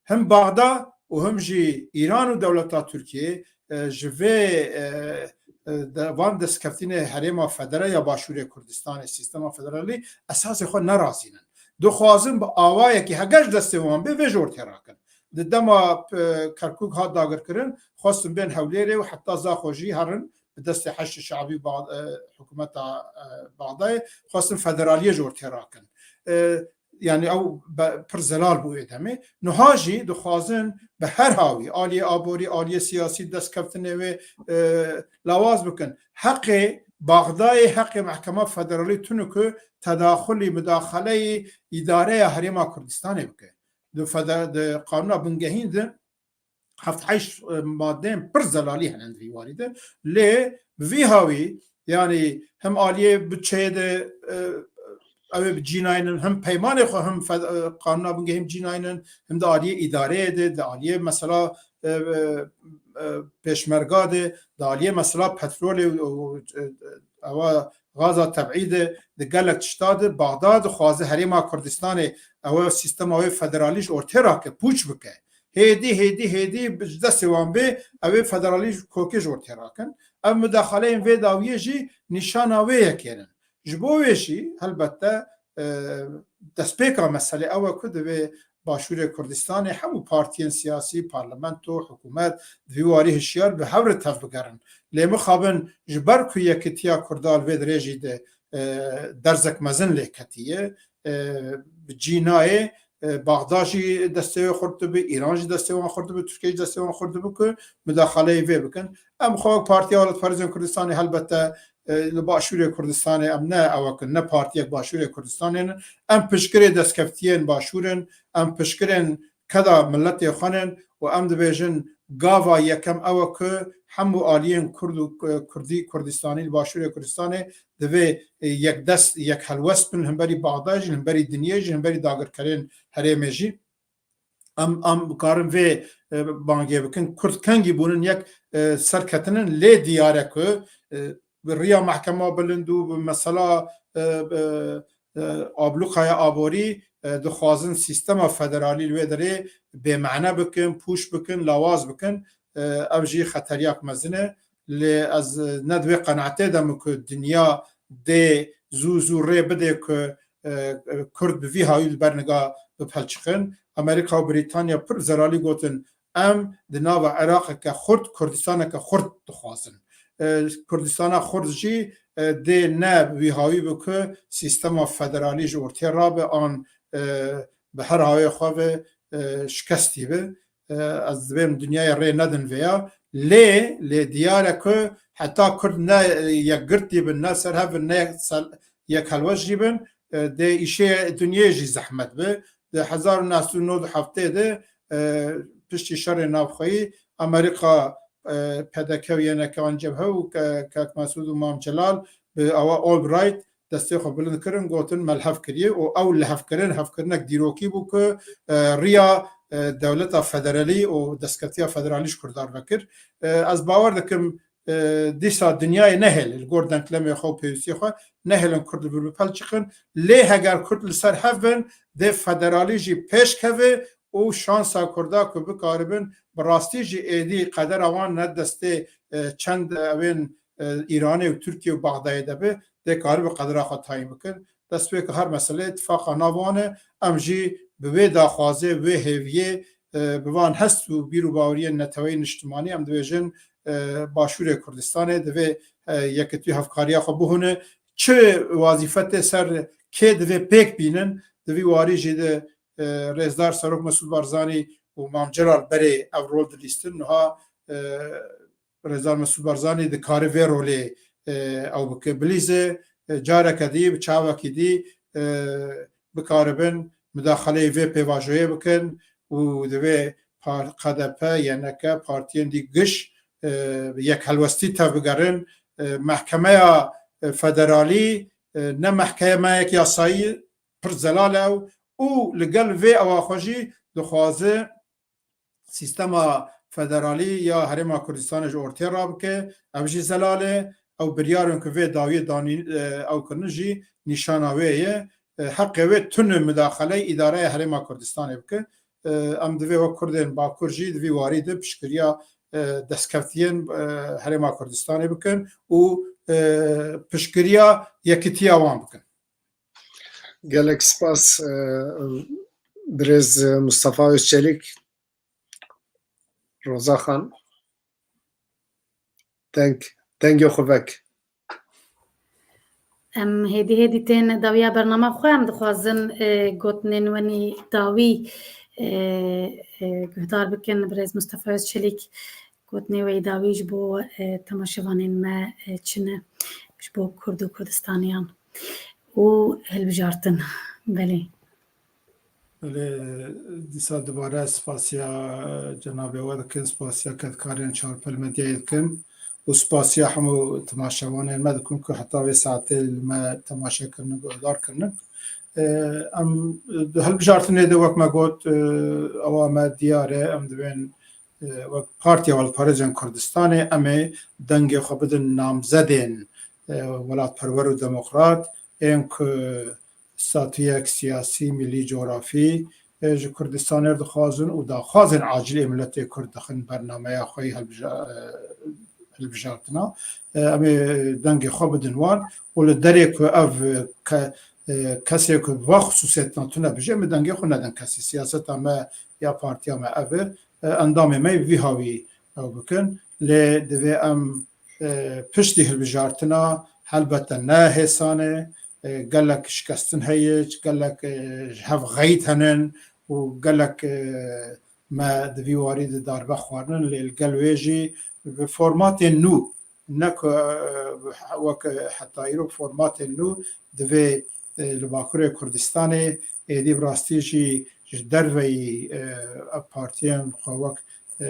him Baxda û him jî Îran û dewleta Tirkiyê, e, ji vê, e, e, de, van destkeftînê herêma federe ya Başûrê Kurdistanê, sîstema federalî esasê xwe nerazînin. Dixwazin bi awayekî heger ji destê wan bê vê ji ortê rakin. Di dema, e, Kerkûk hat dagirkirin, xwestin bên Hewlêrê û heta Zaxo jî herin bi destê Heşdî Şe'bî Ba-, e, hikûmeta, e, Baxdayê, xwestin federaliyê ji ortê rakin. E, yani ew be-, pir zelal bû ê demê. Niha jî dixwazin bi her hawî, aliyê aborî, aliyê siyasî, destkeftinê wê, e, lawaz bikin. Heqê Baxdayê, heqê Mehkema Federalî tune ku tedaxulî, mudaxaleyî îdareya Herêma Kurdistanê bike. Di fede-, di Qanûna Bingehîn de heft heşt, e, madeyên pir zelalî hene di vî warî de. Lê bi vî hawî, yani him aliyê budçeyê de, e, ew ê bi cî naynin, him peymanê xwe, him fed-, e, Qanûna Bingehîn bi cî naynin, him di aliyê îdareyê de, di aliyê mesela, e, e, e, pêşmerga de, di aliyê mesela petrolê û, û, e, e, ewa gaza tebî de, di gelek tişta de, Baxda dixwaze Herêma Kurdistanê ew sîstema wê federalî ji ortê rake, pûç bike. Hêdî, hêdî, hêdî bi destê wan bê, ew ê federalî ji kokê ji ortê rakin. Ev mudaxaleyên vê dawiyê jî nîşana wê yekê ne. Ji bo wê jî helbette, e, destpêka meselê ew e ku divê Başûrê Kurdistanê hemû partiyên siyasî, parlamento, hikûmet, di vî warî hişyar bi hev re tevbigerin. Lê mixabin ji ber ku yekitiya Kurda li vê dirêjî de, e, derzek mezin lê ketiye, e, bi cî nayê, e, Baxda jî destê wê xurt dibe, Îran jî destê wan xurt dibe, Tirkiye jî destê wan xurt dibe ku mudaxaleyê vê bikin. Em xwe wek Partiya Welatparêzên Kurdistanê helbette, e, li Başûrê Kurdistanê em ne ew kin, ne partiyek Başûrê Kurdistanê ne. Em piştgirê destkeftiyên Başûr in, em piştgirên keda miletê xwe ne û em dibêjin gava yekem ew e ku hemû aliyên Kurd û, e, Kurdî, Kurdistanî li Başûrê Kurdistanê divê, e, yekdest, yekhelwest bin, himberî Baxdayê jî, himberî dinyê jî, himberî dagirkerên herêmê jî. Em, em karin vê, e, bangê bikin. Kurd kengî bûnin yek, e, serketinin, lê diyar e ku, e, bi riya mehkema bilind û bi mesela, e, e, e, ablûqaya aborî, e, dixwazin sîstema federalî li wê derê bêmane bikin, pûç bikin, lawaz bikin. E, ev jî xeteriyak mezin e. Lê ez, e, ne di wê qenaetê de me ku dinya dê zû zû rê bidê ku, e, e, Kurd bi vî hawî li ber niga bipelçixin. Amerîka û Brîtanya pir zelalî gotin, em di nava Iraqeke xurt, Kurdistaneke xurt dixwazin. E, Kurdistana xurt jî, e, dê ne wî hawî be ku sîstema federalî ji ortê rabe an, e, bi her hawê xwe ve, e, şikestî be. E, ez dibêm dinyayê rê nedin vêya. Lê, lê diyar e ku heta Kurd ne, e, yekgirtî bin, ne serhev bin, ne yek sel-, yekhelwest jî bin, e, dê îşê dinyê jî zehmet be. Di hezar û neh sed û nod û heftê de, e, piştî şerê navxweyî Amerîka, e, P D K û Y N K an cebhe û ke-, Kek Mesûd û Mam Celal bi awa Albright destê xwe bilind kirin, gotin me li hev kiriye û ew lihevkirin, hevkirinek dîrokî bû ku, e, riya, e, dewleta federalî û destkeftiya federalî ji Kurdan vekir. E, ez bawer dikim e, dîsa dinyayê nehêlin, li gor denklemê xwe û pêwîstiyê xwe nehêlin Kurd li vir bipelçiqin. Lê heger Kurd li ser hev bin, dê federalî jî pêş keve û şansa Kurda ku bikaribin, bi rastî jî êdî qedera wan ne destê, e, çend ewên, e, Îranê û Tirkiye û Baxdayê de be, dê karibe qedera xwe tayîn bikin. Destpêka her meseleyê tifaqa nav wan e. Em jî bi wê daxwazê, wê hêviyê, e, bi van hest û bîr û baweriyên neteweyî niştimanî em dibêjin, e, Başûrê Kurdistanê divê, e, yekitî hevkariya xwe bihûne. Çi wazîfetê ser kê divê pêk bînin, di vî warî jî de, e, Rêzdar Serok Mesûd Barzanî û Mam Celal berê ev rol dilîstin. Niha, e, Rêzdar Mesûd Barzanî dikare vê rolê, e, ew bike. Bilîze, e, careke dî, bi çavekî dî, e, bikaribin mudaxaleyê vê pêvajoyê bikin û divê par-, K D P, Y N K, partiyên dî giş, e, yek helwestî tevbigerin. E, mehkemeya, e, federalî, e, ne mehkemeyek yasayî, pir zelal e ew û li gel vê ewa xwe jî dixwaze sîstema federalî ya Herêma Kurdistanê ji ortê rabike. Ev jî zelal e. Ew biryarên ku vê dawiyê danî, e, ew kirin jî nîşana wê ye. E, heqê wê tune mudaxaley îdareya Herêma Kurdistanê bike. E, em divê wek Kurdên Bakur jî di vî warî de piştgiriya, e, destkeftiyên, e, Herêma Kurdistanê bikin û, e, piştgiriya yekitiya wan bikin. Gelek spas, e, birêz Mustafa Özçelik. Roza Xan, deng, dengê xwe vek. Em hêdî hêdî tên dawiya bernama xwe. Em dixwazin, e, gotinên wenî dawî, e, e, guhdar bikin. Birêz Mustafa Özçelik, gotinê wê yî dawî ji bo, e, temaşevanên me, e, çi ne, ji bo Kurd û Kurdistaniyan û hilbijartin. Belê. Belê, dîsa dubare spasiya cenabê we dikin, spasiya kedkarên Çarpel Medyayê dikin û spasiya hemû temaşevanên me dikin ku heta vê saetê li me temaşe kirinin, guhdar kirinin. E, em di hilbijartinê de wek me got, e, ewa me diyar e, em divên, e, wek Partiya Welparêzên Kurdistanê em ê dengê xwe bidin namzedên, e, welatperwer û demokrat ên ku statuyek siyasî, milî, cografî, e, ji Kurdistanê re dixwazin û daxwazên acilî ê miletê Kurd dixin bernameya xwe yî hilbija-, e, hilbijartina. E, em ê dengê xwe bidin wan û li derê ku ev ke-, e, kesê ku va xisûsiyetna tune bije, em ê dengê xwe nedin kesî. Siyaseta me ya partiya me ev e. E, endamê me vî hawî ew bikin. Lê divê em, e, piştî hilbijartina helbete ne hêsan e, e, gelek şikestin heye, gelek, e, ji hev xeyît henin û gelek, e, me di vî warî de darbe xwarinin, lê li gel wê jî bi formatên nû, ne ku, e, wek heta îro formatên nû divê, e, li Bakurê Kurdistanê êdî bi rastî jî ji derveyî, e, ev partiyên xwe wek, e,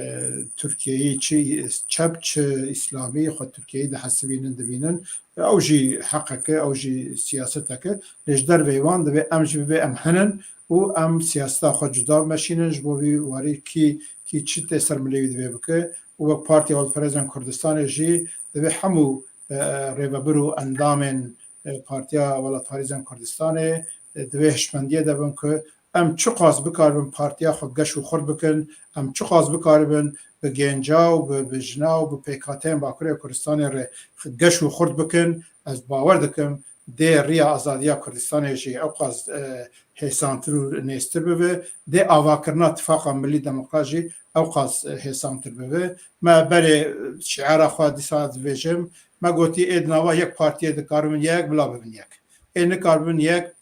Tirkiyeyî çi çep çi îslamî xwe Tirkiyeyî dihesibînin, dibînin. Ew jî heqek e, ew jî siyasetek e. Lê ji derveyî wan divê em jî bibê em hinin û em siyaseta xwe cuda bimeşînin, ji bo vî warî kî, kî çi tê ser milê wî divê bike. Û wek Partiya Welperêzên Kurdistanê jî divê hemû, e, rêvebir û endamên, e, Partiya Welatparêzên Kurdistanê, e, di vê hişmendiyê de bin ku em çiqas bikaribin partiya xwe geş û xurt bikin, em çiqas bikaribin bi gênca û bi, bi jina û bi pêkhateyên Bakurê Kurdistanê re geş û xurt bikin, ez bawer dikim dê riya azadiya Kurdistanê jî ewqas, e, hêsantir û nêztir bibe, dê avakirina tifaqa milî demokrat jî ewqas, e, hêsantir bibe. Me berê, e, şiara xwe dîsa dibêjim, me gotî ê di nava yek partiyê dikaribin yek, bila bibin yek. Ê nikaribin yek,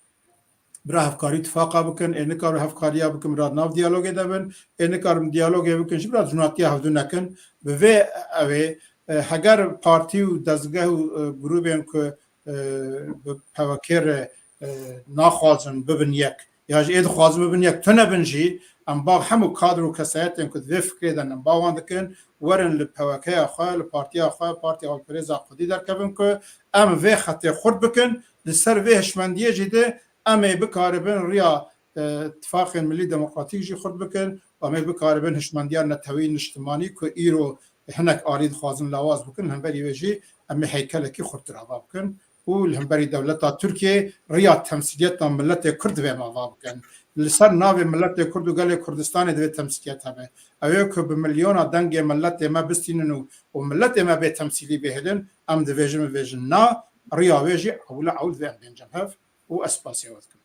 bira hevkarî tifaqa bikin, ê nikaribin hevkariya bikin, bira di nav diyalogê de bin, ê nikaribin diyalogê bikin, jî bira dijminatiya hevdû nekin. Bi vê ew ê, e, heger partî û dezgeh û, e, grûbên ku, e, bi P W K re, e, naxwazin bibin yek, ya jî ê dixwazin bibin yek, tune bin jî, em ba hemû kadr û kesayetên ku di vê fikrê de ne, em ba wan dikin, werin li P W K ya xwe, li partiya xwe, Partiya Alperêza Kurdî derkevin ku em vê xetê xurt bikin, li ser vê hişmendiyê jî de em ê bikaribin riya, e, tifaqên milî demokratîk jî xurt bikin û em ê bikaribin hişmendiya netewî niştimanî ku îro hinek alî dixwazin lawaz bikin, hemberî wê jî em ê heykelekî xurtir ava bikin û li hemberî dewleta Tirkiyê riya temsîliyeta miletê Kurd divê em ava bikin. Li ser navê miletê Kurd û gelê Kurdistanê divê temsîliyet hebe. Ew ê ku bi milyona dengê miletê me bistînin û, û miletê me bê temsîlî bihêlin, em divêjin, bivêjin na, riya wê jî ewle ewl divê em bên cem hev û ez spasiya we dikim.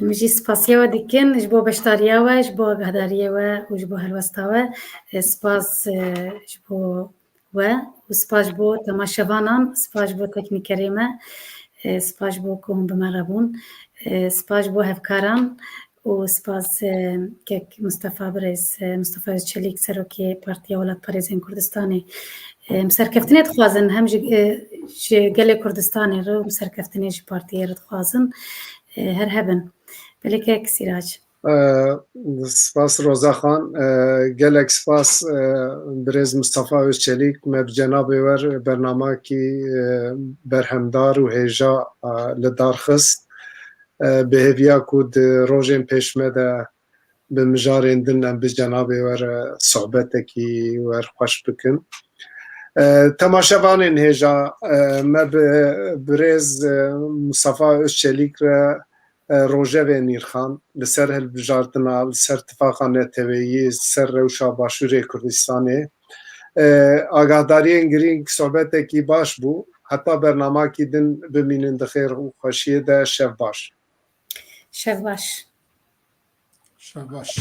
Em jî spasiya we dikin ji bo beşdariya we, ji bo agahdariyê we û ji bo helwesta we. E, spas, e, ji bo we û spas ji bo temaşevanan, spas ji bo teknîkerê me, e, spas ji bo ku hûn bi me re bûn, e, spas ji bo hevkaran û spas, e, kek Mustafa birêz, e, Mustafa Özçelik, serokê Partiya Welatparêzên Kurdistanê. E, em serkeftinê dixwazin, hem ji, e, ji gelê Kurdistanê re û em serkeftinê ji partiyê re dixwazin. E, her hebin. Belê kek Sîrac. E, spas Roza Xan. E, gelek spas, e, birêz Mustafa Özçelik. Me bi cenabê we re bernamakî, e, berhemdar û hêja, e, li dar xist. E, bi hêviya ku di rojên pêş me de bi mijarên din em bi cenabê we re sohbetekî werxweş bikin. E, temaşevanên hêja, e, me bi birêz, e, Mustafa Özçelik re, e, rojevê nirxand li ser hilbijartina, li ser tifaqa neteweyî, li ser rewşa Başûrê Kurdistanê. E, agahdariyên girîng, sohbetekî baş bû. Heta bernamakî din bimînin di xêr û xweşiyê de. Şev baş. Şev baş. Şev baş.